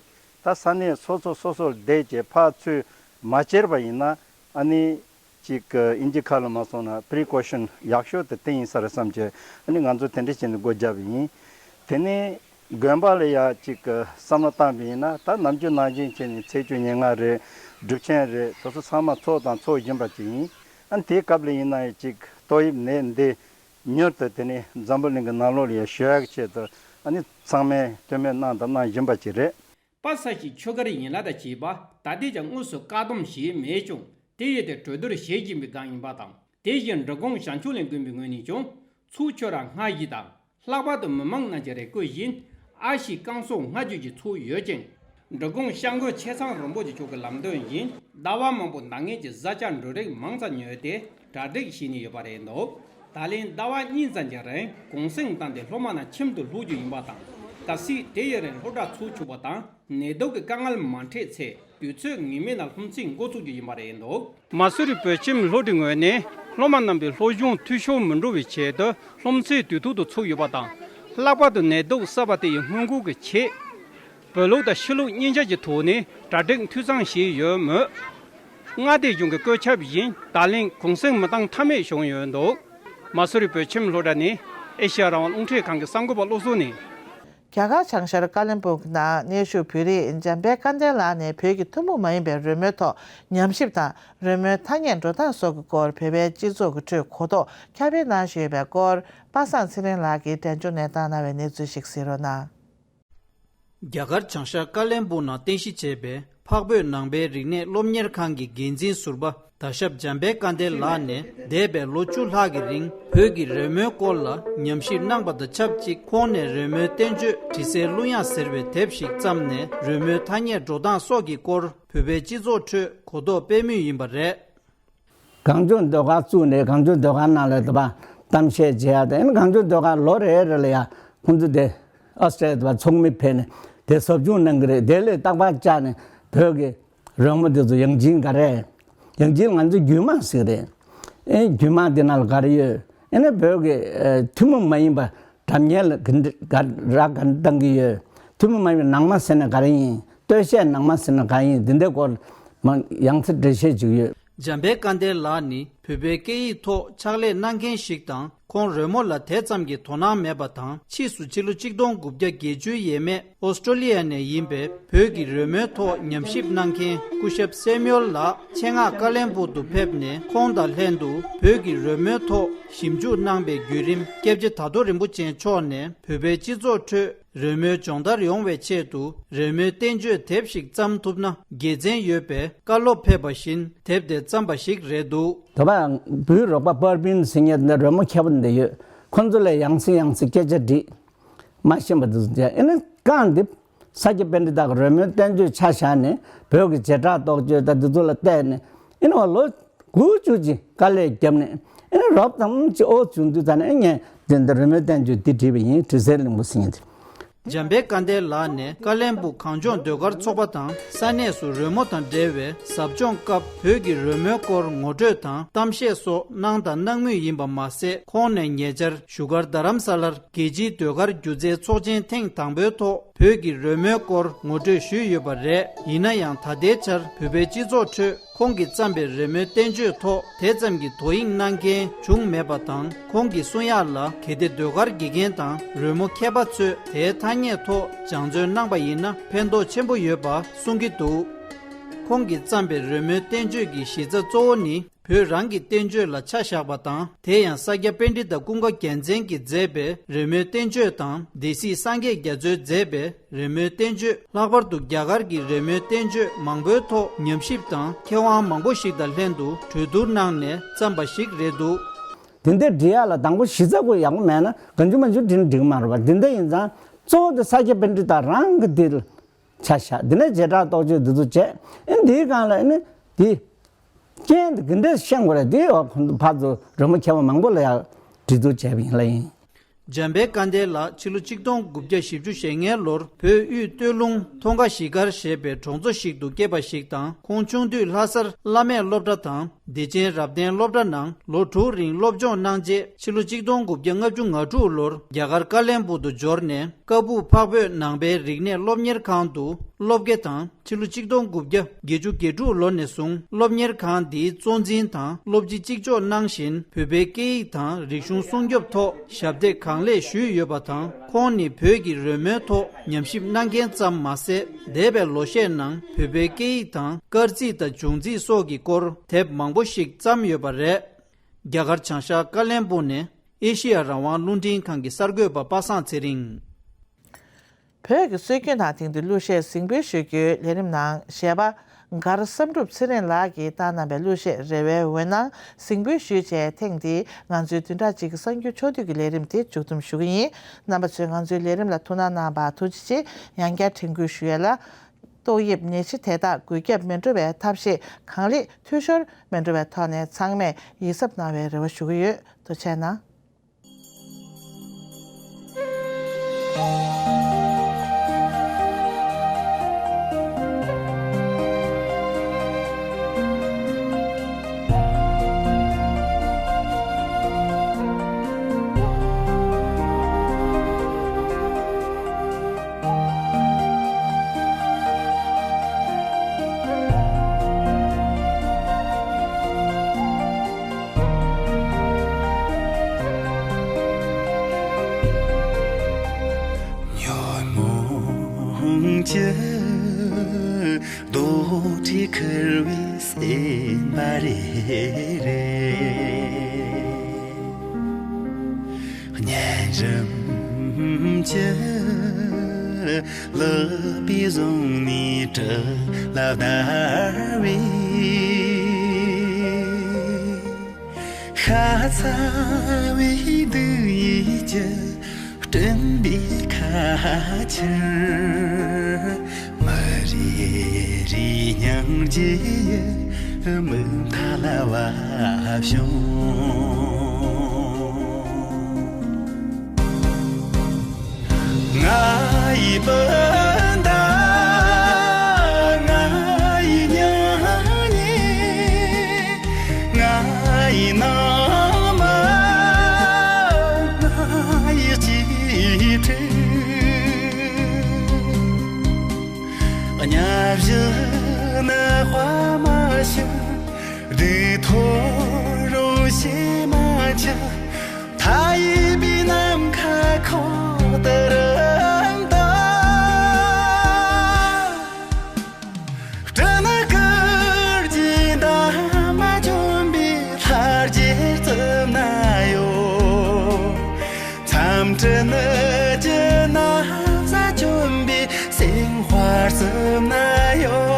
ད་ས་གནས་སོ་སོ་སོ་སོར་བསྡད་བྱས་ཕར་ཚུར་མ་བྱེར་བ་ཡིན་ན། ཨ་ནི་ཅིག་དབྱིན་ཇི་ཁ་ལ་མ་སོང་ན་པི་རི་ཀོ་ཤན་ཡག་ཤོས་དེ་དེ་ཡིན་ས་རེད་བསམ་བྱས། ཨ་ནི་ང་ཚོ་དེ་འདྲ་བྱས་ནས་སྒོ་བརྒྱབ་པ་ཡིན། དེ་ནས་དགོན་པ་ལ་ཡ་ཅིག་བསམ་བློ་བཏང་པ་ཡིན་ན། ད་ནམ་རྒྱུན་ནང་བཞིན་བྱས་ནས་ཚེས་བཅུ་ཉེར་ལྔ་རེད། སྒྲུབ་ཆེན་རེད། དེ་ཚོ་ཚང་མ་ཚོགས་དང་ཚོགས་བཞིན་པ་ཅིག་ཡིན། ཨ་ནི་དེའི་སྐབས་ལ་ཡིན་ན་ཡང་ཅིག་ཏོག་དབྱིབས་ནད་འདི་མྱུར་དུ་དེ་ནས་འཛམ་བུ་གླིང་གི་ནང་ལོགས་ལ་ཡང་ཞི་ཡག་ཆེད་དུ་ཨ་ནི་ཚང་མས་བསྟུད་མེད་གནང་དང་གནང་བཞིན་པ་ཅིག་རེད། པ་ས་གཞིས་ཆོས་སྒར་ཡན་ལག་དང་བཅས་པ་ད་ལྟའི་ཆར་དངོས་སུ་བཀག་སྡོམ་བྱས་མེད་ཀྱང་། དེ་ཡི་ཐད་གྲོས་བསྡུར་བྱེད་བཞིན་པའི་སྒང་ཡིན་པ་དང་། དེ་བཞིན་འབྲི་གུང་བྱང་ཆུབ་གླིང་དགོན་པའི་ངོས་ནས་ཀྱང་ཚོགས་ཆོས་ར་སྔ་གཞུག་དང་། ལྷག་པར་དུ་མི་མང་རྣམས་ཀྱི་རེ་སྐུལ་བཞིན་ཨ་ཤི་བསྐང་གསོ་སྔ་རྒྱུ་ཞིག་ཚོགས་ཡོད་ཅིང་། འབྲི་གུང་སྐྱབས་མགོན་ཆེ་ཚང་རིན་པོ་ཆེ་མཆོག་གི་ལམ་སྟོན་བཞིན་ཟླ་བ་མང་པོ་ནང་ངལ་གྱི་བཟའ་བཅའ་འབྲུ་རིགས་མང་ཙམ་ཉོས་ཏེ་གྲ་སྒྲིག་བྱས་ནས་ཡོད་པ་རེད་འདུག་ད་ལན་ཟླ་བ་གཉིས་ཙམ་གྱི་རིང་གུང་སེང་བཏང་སྟེ་སློབ་མ་རྣམས་ཁྱིམ་དུ་ལོག་རྒྱུ་ཡིན་པ་དང་། གལ་སྲིད་དེ་ཡི་རིང་སློབ་གྲྭ་ཚུགས་ཆོག་པ་དང་ནད་དུག་གི་དཀའ་ངལ་མ་འཕྲད་ཚེ་དུས་ཚོད་ངེས་མེད་ནང་སློབ་ཚན་འགོ་ཚུགས་རྒྱུ་ཡིན་པ་རེད་འདུག་མ་སུ་རི་བོད་ཁྱིམ་སློབ་གྲྭའི་ངོས་ནས་སློབ་མ་རྣམ་པའི་སློབ་སྦྱོང་འཐུས་ཤོར་མི་འགྲོ་བའི་ཆེད་དུ་སློབ་ཚན་དུས་ཐོག་ཏུ་ཚུགས་ཡོད་པ་དང་། ལྷག་པར་དུ་ནད་དུག་གསར་པ་དེ་ཡི་སྔོན་འགོག་གི་ཆེད། བོད་ལུགས་དང་ཕྱི་ལུགས་གཉིས་ཆ་གྱི་ཐོག་ནས་གྲ་སྒྲིག་འཐུས་ཚང་བྱས་ཡོད་མོད། མངའ་སྡེ་གཞུང་གི་བཀོད་ཁྱབ་བཞིན་ད་ལན་གུང་སེང་མི་བཏང་ཐབས་མེད་བྱུང་ཡོད་འདུག་མ་སུ་རི་བོད་ཁྱིམ་སློབ་གྲྭ་ནས་ཨེ་ཤ་ཡ་རང་དབང་རླུང་འཕྲིན་ཁང་གི་གསར་འགོད་པ་བློ་བཟང་ནས། རྒྱ་གར་བྱང་ཤར་ཀ་ལན་སྦུག་ནང་གནས་བཞུགས་བོད་རིགས་འཇམ་དཔལ་སྐལ་ལྡན་ལགས་ནས་བོད་ཀྱི་ཐུན་མོང་མ་ཡིན་པའི་རོལ་མོའི་ཐོག་ཉམས་ཞིབ་དང་། རོལ་མོའི་ཐ་སྙད་འགྲོ་སྟངས་སོགས་ཀྱི་སྐོར་བོད་པའི་སྤྱི་ཚོགས་ཀྱི་ཁྲོད་གོ་རྟོགས་ཁྱབ་སྤེལ་གནང་བཞིན་ཡོད་པའི་སྐོར། པ་སངས་ཚེ་རིང་ལགས་ཀྱིས་འབྲེལ་འཇོག་ནས་བཏང་གནང་བའི་གནས་ཚུལ་ཞིག་གཟིགས་རོགས་གནང་། རྒྱ་གར་བྱང་ཤར་ཀ་ལན་སྦུག་ནང་རྟེན་གཞི་བྱས་པའི་ འཕགས་བོད་ནང་པའི་རིག་གནས་སློབ་གཉེར་ཁང་གི་འགན་འཛིན་ཟུར་པ་ད་ཞབས་འཇམ་དཔལ་དཀར་ལྡན་ལགས་ནས། འདས་པའི་ལོ་བཅུ་ལྷག་གི་རིང་བོད་ཀྱི་རོལ་མོའི་སྐོར་ལ་ཉམས་ཞིབ་གནང་པ་དང་ཆབས་ཅིག་ཁོང་ནས་རོལ་མོའི་བསྟན་བཅོས་དྲི་ཟའི་གླུ་དབྱངས་ཟེར་བའི་དེབ་ཞིག་བརྩམས་ནས། རོལ་མོའི་ཐ་སྙད་འགྲོ་སྟངས་སོགས་ཀྱི་སྐོར་བོད་པའི་སྤྱི་ཚོགས་ཁྲོད་གོ་རྟོགས་སྤེལ་མུས་ཡིན་པ་རེད། གངས་ལྗོངས་ཟློས་གར་བཙུགས་ནས། གངས་ལྗོངས་ཟློས་གར་ནང་ལ་དེ་བ་གཏམ་བཤད་བྱེད་ཡ་དང་། གངས་ལྗོངས་ཟློས་གར་ལོ་རེ་རེ་ལ་ཡ་ཁོང་ཚོ་དེ་ཨོ་སི་ཀྲི་ལི་ཡ་དེ་བ་ཚོགས་མི་ཕེབས་ནས་དེ་ཟབ་སྦྱོང་གནང་གི་རེད། དེ་ལས་རྟག་པར་བཅར་ནས་བོད་ཀྱི་རོལ་མོ་དེ་ཚོ་ཡང་སྦྱིན་ག་རེ། ཡང་སྦྱིན་ང་ཚོ་རྒྱུད་མང་ཟེར་གི་རེད། ཨེ་རྒྱུད་མང་དེ་ནང་ལ་ག་རེ་ཡོད། ཨེ་ནས་བོད་ཀྱི་ཨེ་ཐུན་མོང་མ་ཡིན་པ་སྒྲ་སྙན་ལ་ག་འདྲ་ག་ར་ག་འདྲ་བཏང་གི་ཡོད། ཐུན་མོང་མ་ཡིན་པའི་ནང་མ་ཟེར་ན་ག་རེ་ཡིན། སྟོད་གཞས་ནང་མ་ཟེར་ན་ག་ཡིན། འདི་འདྲའི་སྐོར་མ་ཡང་སེ་འགྲེལ་བཤད་བྱེད་ཀྱི་ཡོད། འཇམ་དཔལ་དཀར་ལྡན་ལགས་ནི་བོད་པའི་སྐད་ཡིག་ཐོག་ཕྱག་ལས་གནང་མཁན་ཞིག་དང་། ཁོང་རོལ་མོ་ལ་དེ་ཙམ་གྱི་དོ་སྣང་མེད་པ་དང་། ཕྱིས་སུ་ཕྱི་ལོ་ཆིག་སྟོང་དགུ་བརྒྱ་བརྒྱད་ཅུ་ཡས་མས་ཨོ་སི་ཀྲོ་ལི་ཡ་ནས་ཡིན་པའི་བོད་ཀྱི་རོལ་མོའི་ཐོག་ཉམས་ཞིབ་གནང་མཁན་སྐུ་ཞབས་སེ་མིའུལ་ལགས་ཆེད་མངགས་ཀ་ལན་སྦུག་ཏུ་ཕེབས་ནས། ཁོང་དང་ལྷན་དུ་བོད་ཀྱི་རོལ་མོའི་ཐོག་ཞིབ་འཇུག་གནང་པའི་བརྒྱུད་རིམ་སྐྱབས་རྗེ་དར་མདོ་རིན་པོ་ཆེ་མཆོག་ནས་བོད་པའི་སྤྱི་ཚོགས་ཁྲོད་རོལ་མོའི་སྦྱོང་བརྡར་ཡོང་བའི་ཆེད་དུ་རོལ་མོའི་བསྟན་བཅོས་དེབ་ཞིག་བརྩམས་ཐུབ་ན་དགེ་མཚན་ཡོད་པའི་བཀའ་སློབ་ཕེབས་པ་བཞིན་དེབ་དེ་བརྩམས་པ་ཞིག་རེད་འདུག། དེ་བ་བོད་རོགས་པ་པར་པིན་ཟེར་མཁན་དེ་འདྲ་རོལ་མོ་མཁས་པ་འདི་ཡོད། ཁོང་ཚོ་ལ་ཡང་སེ་ཡང་སེ་སྐད་ཆ་དྲིས། མ་ཤེས་པ་དེ་ཚོ་བྱས། ཨེ་ནས་རྐང་འདི་ས་སྐྱ་པཎྜི་ཏ་གི་རོལ་མོའི་བསྟན་བཅོས་ཆ་བཞག་ནས་བོད་ཀྱི་བྱེ་བྲག་རྟོགས་བརྗོད་དང་འདི་ཚོ་ལ་བལྟས་ནས། ཨེ་ནས་བ་ལོ་དགུ་བཅུ་ཅིག་དཀའ་ལས་བརྒྱབ་ནས། ཨེ་ནས་རོབ་ཙམ་ཅིག་ཨོ་བྱུང་དུས་ཙ་ནས། ཨེ་ངས་འདི་འདི་རོལ་མོའི་བསྟན་བཅོས་འདི་བྲིས་པ་ཡིན། དྲི་ཟའི་གླིང་བུ་ཟེར་མཁན་དེ། འཇམ་དཔལ་དཀར་ལྡན་ལགས་ནས་ཀ་ལན་སྦུག་གངས་ལྗོངས་ཟློས་གར་ཚོགས་པ་དང་ས་གནས་སུ་རོལ་མོ་དང་འབྲེལ་བའི་ཟབ་སྦྱོང་སྐབས་བོད་ཀྱི་རོལ་མོའི་སྐོར་ངོ་སྤྲོད་དང་གཏམ་བཤད་སོགས་གནང་དང་གནང་མུས་ཡིན་པ་མ་ཟད། ཁོང་ནས་ཉེ་ཆར་བཞུགས་སྒར་རྡ་རམ་ས་ལར་རྒྱལ་སྤྱིའི་ཟློས་གར་སྒྱུ་རྩལ་ཚོགས་ཆེན་ཐེངས་དང་པོའི་ཐོག་བོད་ཀྱི་རོལ་མོའི་སྐོར་ངོ་སྤྲོད་ཞུས་ཡོད་པ་རེད། ཡིན་ན་ཡང་ད་ལྟའི་ཆར་བོད་པའི་སྤྱི་ཚོགས་ཁྲོད་ཁོང་གིས་བརྩམས་པའི་རོལ་མོའི་བསྟན་བཅོས་ཐོག་དེ་ཙམ་གྱི་དོ་དབྱིངས་གནང་མཁན་བྱུང་མེད་པ་དང་། ཁོང་གིས་གསུང་ཡག་ལ། གལ་ཏེ་ཟློས་གར་དགེ་རྒན་དང་རོལ་མོ་མཁས་པ་ཚོས་དེའི་ཐ་སྙད་ཐོག་སྦྱང་བརྩོན་གནང་པ་ཡིན་ན་ཕན་ཐོགས་ཆེན་པོ་ཡོད་པ་གསུང་གི་འདུག། ཁོང་གིས་བརྩམས་པའི་རོལ་མོའི་བསྟན་བཅོས་ཀྱི་གཞི་རྩ་གཙོ་བོ་ནི་བོད་རང་གི་བསྟན་བཅོས་ལ་ཆ་བཞག་པ་དང་། དེ་ཡང་ས་སྐྱ་པཎྜི་ཏ་ཀུན་དགའ་རྒྱལ་མཚན་གྱིས་མཛད་པའི་རོལ་མོའི་བསྟན་བཅོས་དང་། སྡེ་སྲིད་སངས་རྒྱས་རྒྱ་མཚོས་མཛད་པའི་རོལ་མོའི་བསྟན་བཅོས། ལྷག་པར་དུ་རྒྱ་གར་གྱི་རོལ་མོའི་བསྟན་བཅོས་མང་པོའི་ཐོག་ཉམས་ཞིབ་དང་མཁས་དབང་མང་པོ་ཞིག་དང་ལྷན་དུ་གྲོས་བསྡུར་གནང་ནས་བརྩམས་པ་ཞིག་རེད་འདུག། དེ་འདྲའི་འབྲི་ཡག་ལ་དང་པོ་གཞི་རྩ་ཁོ་ཡག་པོ་མེད་ན་གང་བྱུང་མང་བྱུང་འབྲི་ན་འགྲིག་གི་མ་རེད་པ། དེ་འདྲ་ཡིན་ཙང་གཙོ་བོ་དེ་ས་སྐྱ་པཎྜི་ཏ་རང་གི་འདི་ལ་ཆ་བཞག། དེ་ནས་བྱེ་བྲག་རྟོགས་བརྗོད་འདི་ཚོ་བྱས། ཨེ་འདིའི་སྒང་ལ་ཨེ་ནི་འདི་རྐྱེན་དེ་ག་འདྲས་ཤེས་དགོས་རེད། དེ་འོ་ཁོང་ཚོ་ཕར་ཚུར་རོལ་མོ་མཁས་པ་མང་པོ་ལ་ཡག་འབྲི་འདུག་བྱས་པ་ཡིན་ལ་ཡིན། འཇམ་དཔལ་དཀར་ལྡན་ལགས་ཕྱི་ལོ་ཆིག་སྟོང་དགུ་བརྒྱ་བཞི་བཅུ་ཞེ་ལྔའི་ལོར་བོད་དབུས་སྟོད་ལུང་མཐོང་ཁ་གཞིས་སྒར་ཞེས་པའི་གྲོང་ཚོ་ཞིག་ཏུ་སྐྱེས་པ་ཞིག་དང་། ཁོང་ཆུང་དུས་ལྷ་སར་བླ་མེད་སློབ་གྲྭ་དང་བདེ་ཆེན་རབ་བརྟན་སློབ་གྲྭ་ནང་ལོ་དྲུག་རིང་སློབ་སྦྱོང་གནང་རྗེས། ཕྱི་ལོ་ཆིག་སྟོང་དགུ་བརྒྱ་ལྔ་བཅུ་ང་དྲུག་ལོར་རྒྱ་གར་ཀ་ལན་སྦུག་ཏུ་འབྱོར་ནས། ཀ་སྦུག་འཕགས་བོད་ནང་པའི་རིག་གནས་སློབ་གཉེར་ཁང་དུ་སློབ་དགེ་དང་། ཕྱི་ལོ་ཆིག་སྟོང་དགུ་བརྒྱ་བརྒྱད་ཅུ་གྱ་དྲུག་ལོ་ནས་བཟུང་སློབ་གཉེར་ཁང་འདིའི་གཙོ་འཛིན་དང་སློབ་སྤྱི་གཅིག་ལྕོགས་གནང་བཞིན། བོད་པའི་སྐད་ཡིག་དང་རིག་གཞུང་སྲུང་སྐྱོབ་ཐོག་ཞབས་འདེགས་གང་ལེགས་ཞུས་ཡོད་པ་དང་། ཁོང་ནི་བོད་ཀྱི་རོལ་མོའི་ཐོག་ཉམས་ཞིབ་གནང་མཁན་ཙམ་མ་ཟད། འདས་པའི་ལོ་ཤས་ནང་བོད་པའི་སྐད་ཡིག་དང་སྐར་རྩིས་དང་འབྱུང་རྩིས་སོགས་ཀྱི་སྐོར་དེབ་མང་པོ་ཞིག་བརྩམས་ཡོད་པ་རེད། རྒྱ་གར་བྱང་ཤར་ཀ་ལན་སྦུག་ནས་ཨེ་ཤེ་ཡ་རང་དབང་རླུང་འཕྲིན་ཁང་གི་གསར་འགོད་པ་པ་སངས་ཚེ་རིང་། བོད་ཀྱི་སྲོལ་རྒྱུན་དང་དེང་དུས་གླུ་གཞས་གཟིགས་འབུལ་ཞུ་རྒྱུའི་ལས་རིམ་ནང་གཞས་པ་མགར་བསམ་གྲུབ་ཚེ་རིང་ལགས་ཀྱིས་བཏང་གནང་བའི་གླུ་གཞས་རེ་བའི་འོད་སྣང་གཟིགས་འབུལ་ཞུས་རྗེས། ཐེངས་འདིའི་ང་ཚོའི་བདུན་ཕྲག་གཅིག་གི་གསར་འགྱུར་ཕྱོགས་བསྡུས་ཀྱི་ལས་རིམ་དེ་མཇུག་བསྡོམས་ཞུ་གི་ཡིན། རྣམ་པ་ཚོས་ང་ཚོའི་ལས་རིམ་ལ་ཐུགས་སྣང་གནང་བར་ཐུགས་རྗེ་ཆེ། ཡང་བསྐྱར་དྲན་སྐུལ་ཞུ་ཡས་ལ། ཏོག་དབྱིབས་ནད་གཞི་དེ་དག་འགོས་ཁྱབ་མི་འགྲོ་བའི་ཐབས་ཤེས་གང་ལེགས་འཐུས་ཤོར་མི་འགྲོ་བའི་ཐོག་ནས་ཚང་མས་ཡིད་གཟབ་གནང་བའི་རེ་བ་ཞུ་གི་ཡོད། ཐུགས་རྗེ་གནང་། ཉོན་མོངས་ཀྱི་རྡོ་གྲི་ཁུར་བའི་སེམས་པ་རེ་རེ། གཉེན་རིམ་གྱི་ ལག་པས་བཟུང་ནས་གྲི་ལ་བརྡར་བས། ཤ་ཚ་བའི་སྡུག་ཡུས་ཀྱིས་བསྐྲུན་པའི་ཁ་ཆར། མི་རེ་རེའི་སྙིང་རྗེ་ཡི་མུ་མཐའ་ལ་བབས་བྱུང་། ང་ཡི་སྤུན་ཟླ། ང་ཡི་སྙིང་ཉེ། ང་ཡི་ནང་མི། ང་ཡི་གཅེས་ཕྲུག། གཉའ་བཞི་ནི་དཔའ་མ་ཞིག་སྡུག་ཐོ་རུ་ཞེ་མ་ཆགས། མཐའ་ཡས་པའི་ནམ་མཁའ་ཁོག་ཏུ་རུམ་བཏང་། སྤྲིན་དཀར་གྱི་འདབ་མ་གྱོན་པའི་ལྷ་རྗེ་རྩིབ་ན་ཡོད། མཚམས་སྤྲིན་གྱི་ན་བཟའ་གྱོན་པའི་སེམས་དཔའ་རྩིབ་ན་ཡོད།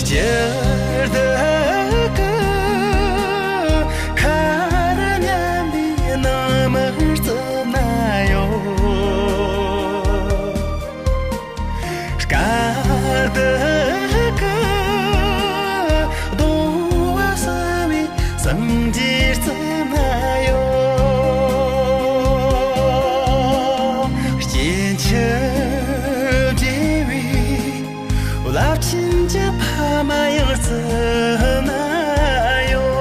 སྤྱིར་བདག་གི་ཁ་རུ་མཉམ་པའི་ནང་མི་རྩིབ་ན་ཡོད། དཀར་དུ་གི་གདུང་བ་སེལ་བའི་སངས་རྒྱས་རྩིབ་ན་ཡོད། སྐྱེ་འཆི་བྲལ་བའི་རླབས་ཆེན་གྱི་ཕ་མ་ཡང་རྩིབ་ན་ཡོད།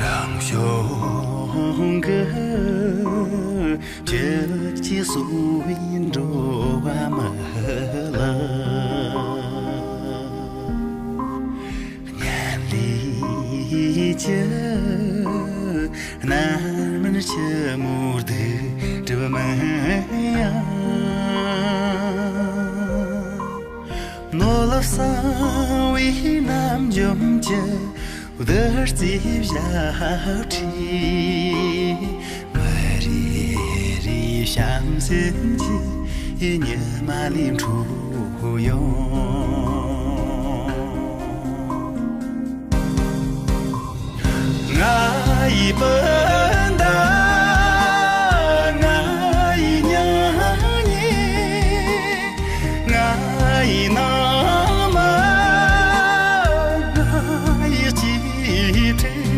རང་བྱུང་གི་བཅུད་ཀྱིས་གསོ་བའི་འགྲོ་བ་མི་ལ། སྙན་ལས་ཀྱི་རྣམ་སྨིན་ཕྱི་མོ་སྡུག་གྲིབ་མིན་ཡང་། ནོར་བསགས་པའི་རྣམ་འཇོམས་ཀྱི་བདུད་རྩིའི་ཞབས་ཁྲིད། མི་རེ་རེའི་བྱམས་སེམས་ཀྱི་ཉི་མ་ལས་འཕྲོ་ཡོང་། ང་ཡི་སྤུན་ཟླ། ང་ཡི་སྙིང་ཉེ། ང་ཡི་ནང་མི། ང་ཡི་གཅེས་ཕྲུག།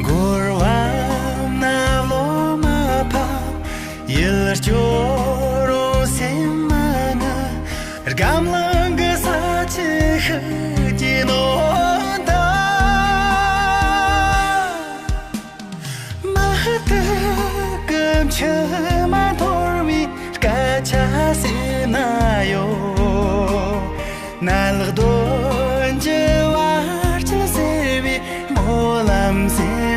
འཁོར་བ་ནང་ལོ་མ་ཕམ། ཡིད་སྐྱོ་རུང་སེམས་མ་ངལ། སྒམ་ལངས་ཀྱི་ས་ཆུ་ཤུགས་ཀྱིས་ནོན་དང་། མུ་ཏིག་གི་མཆི་མ་འཐོར་བའི་སྐད་ཆ་སེམས་ན་ཡོད། ནད་ལག་གདོན་གྱི་བར་ཆད་སེལ་བའི་སྨོན་ལམ་སེམས་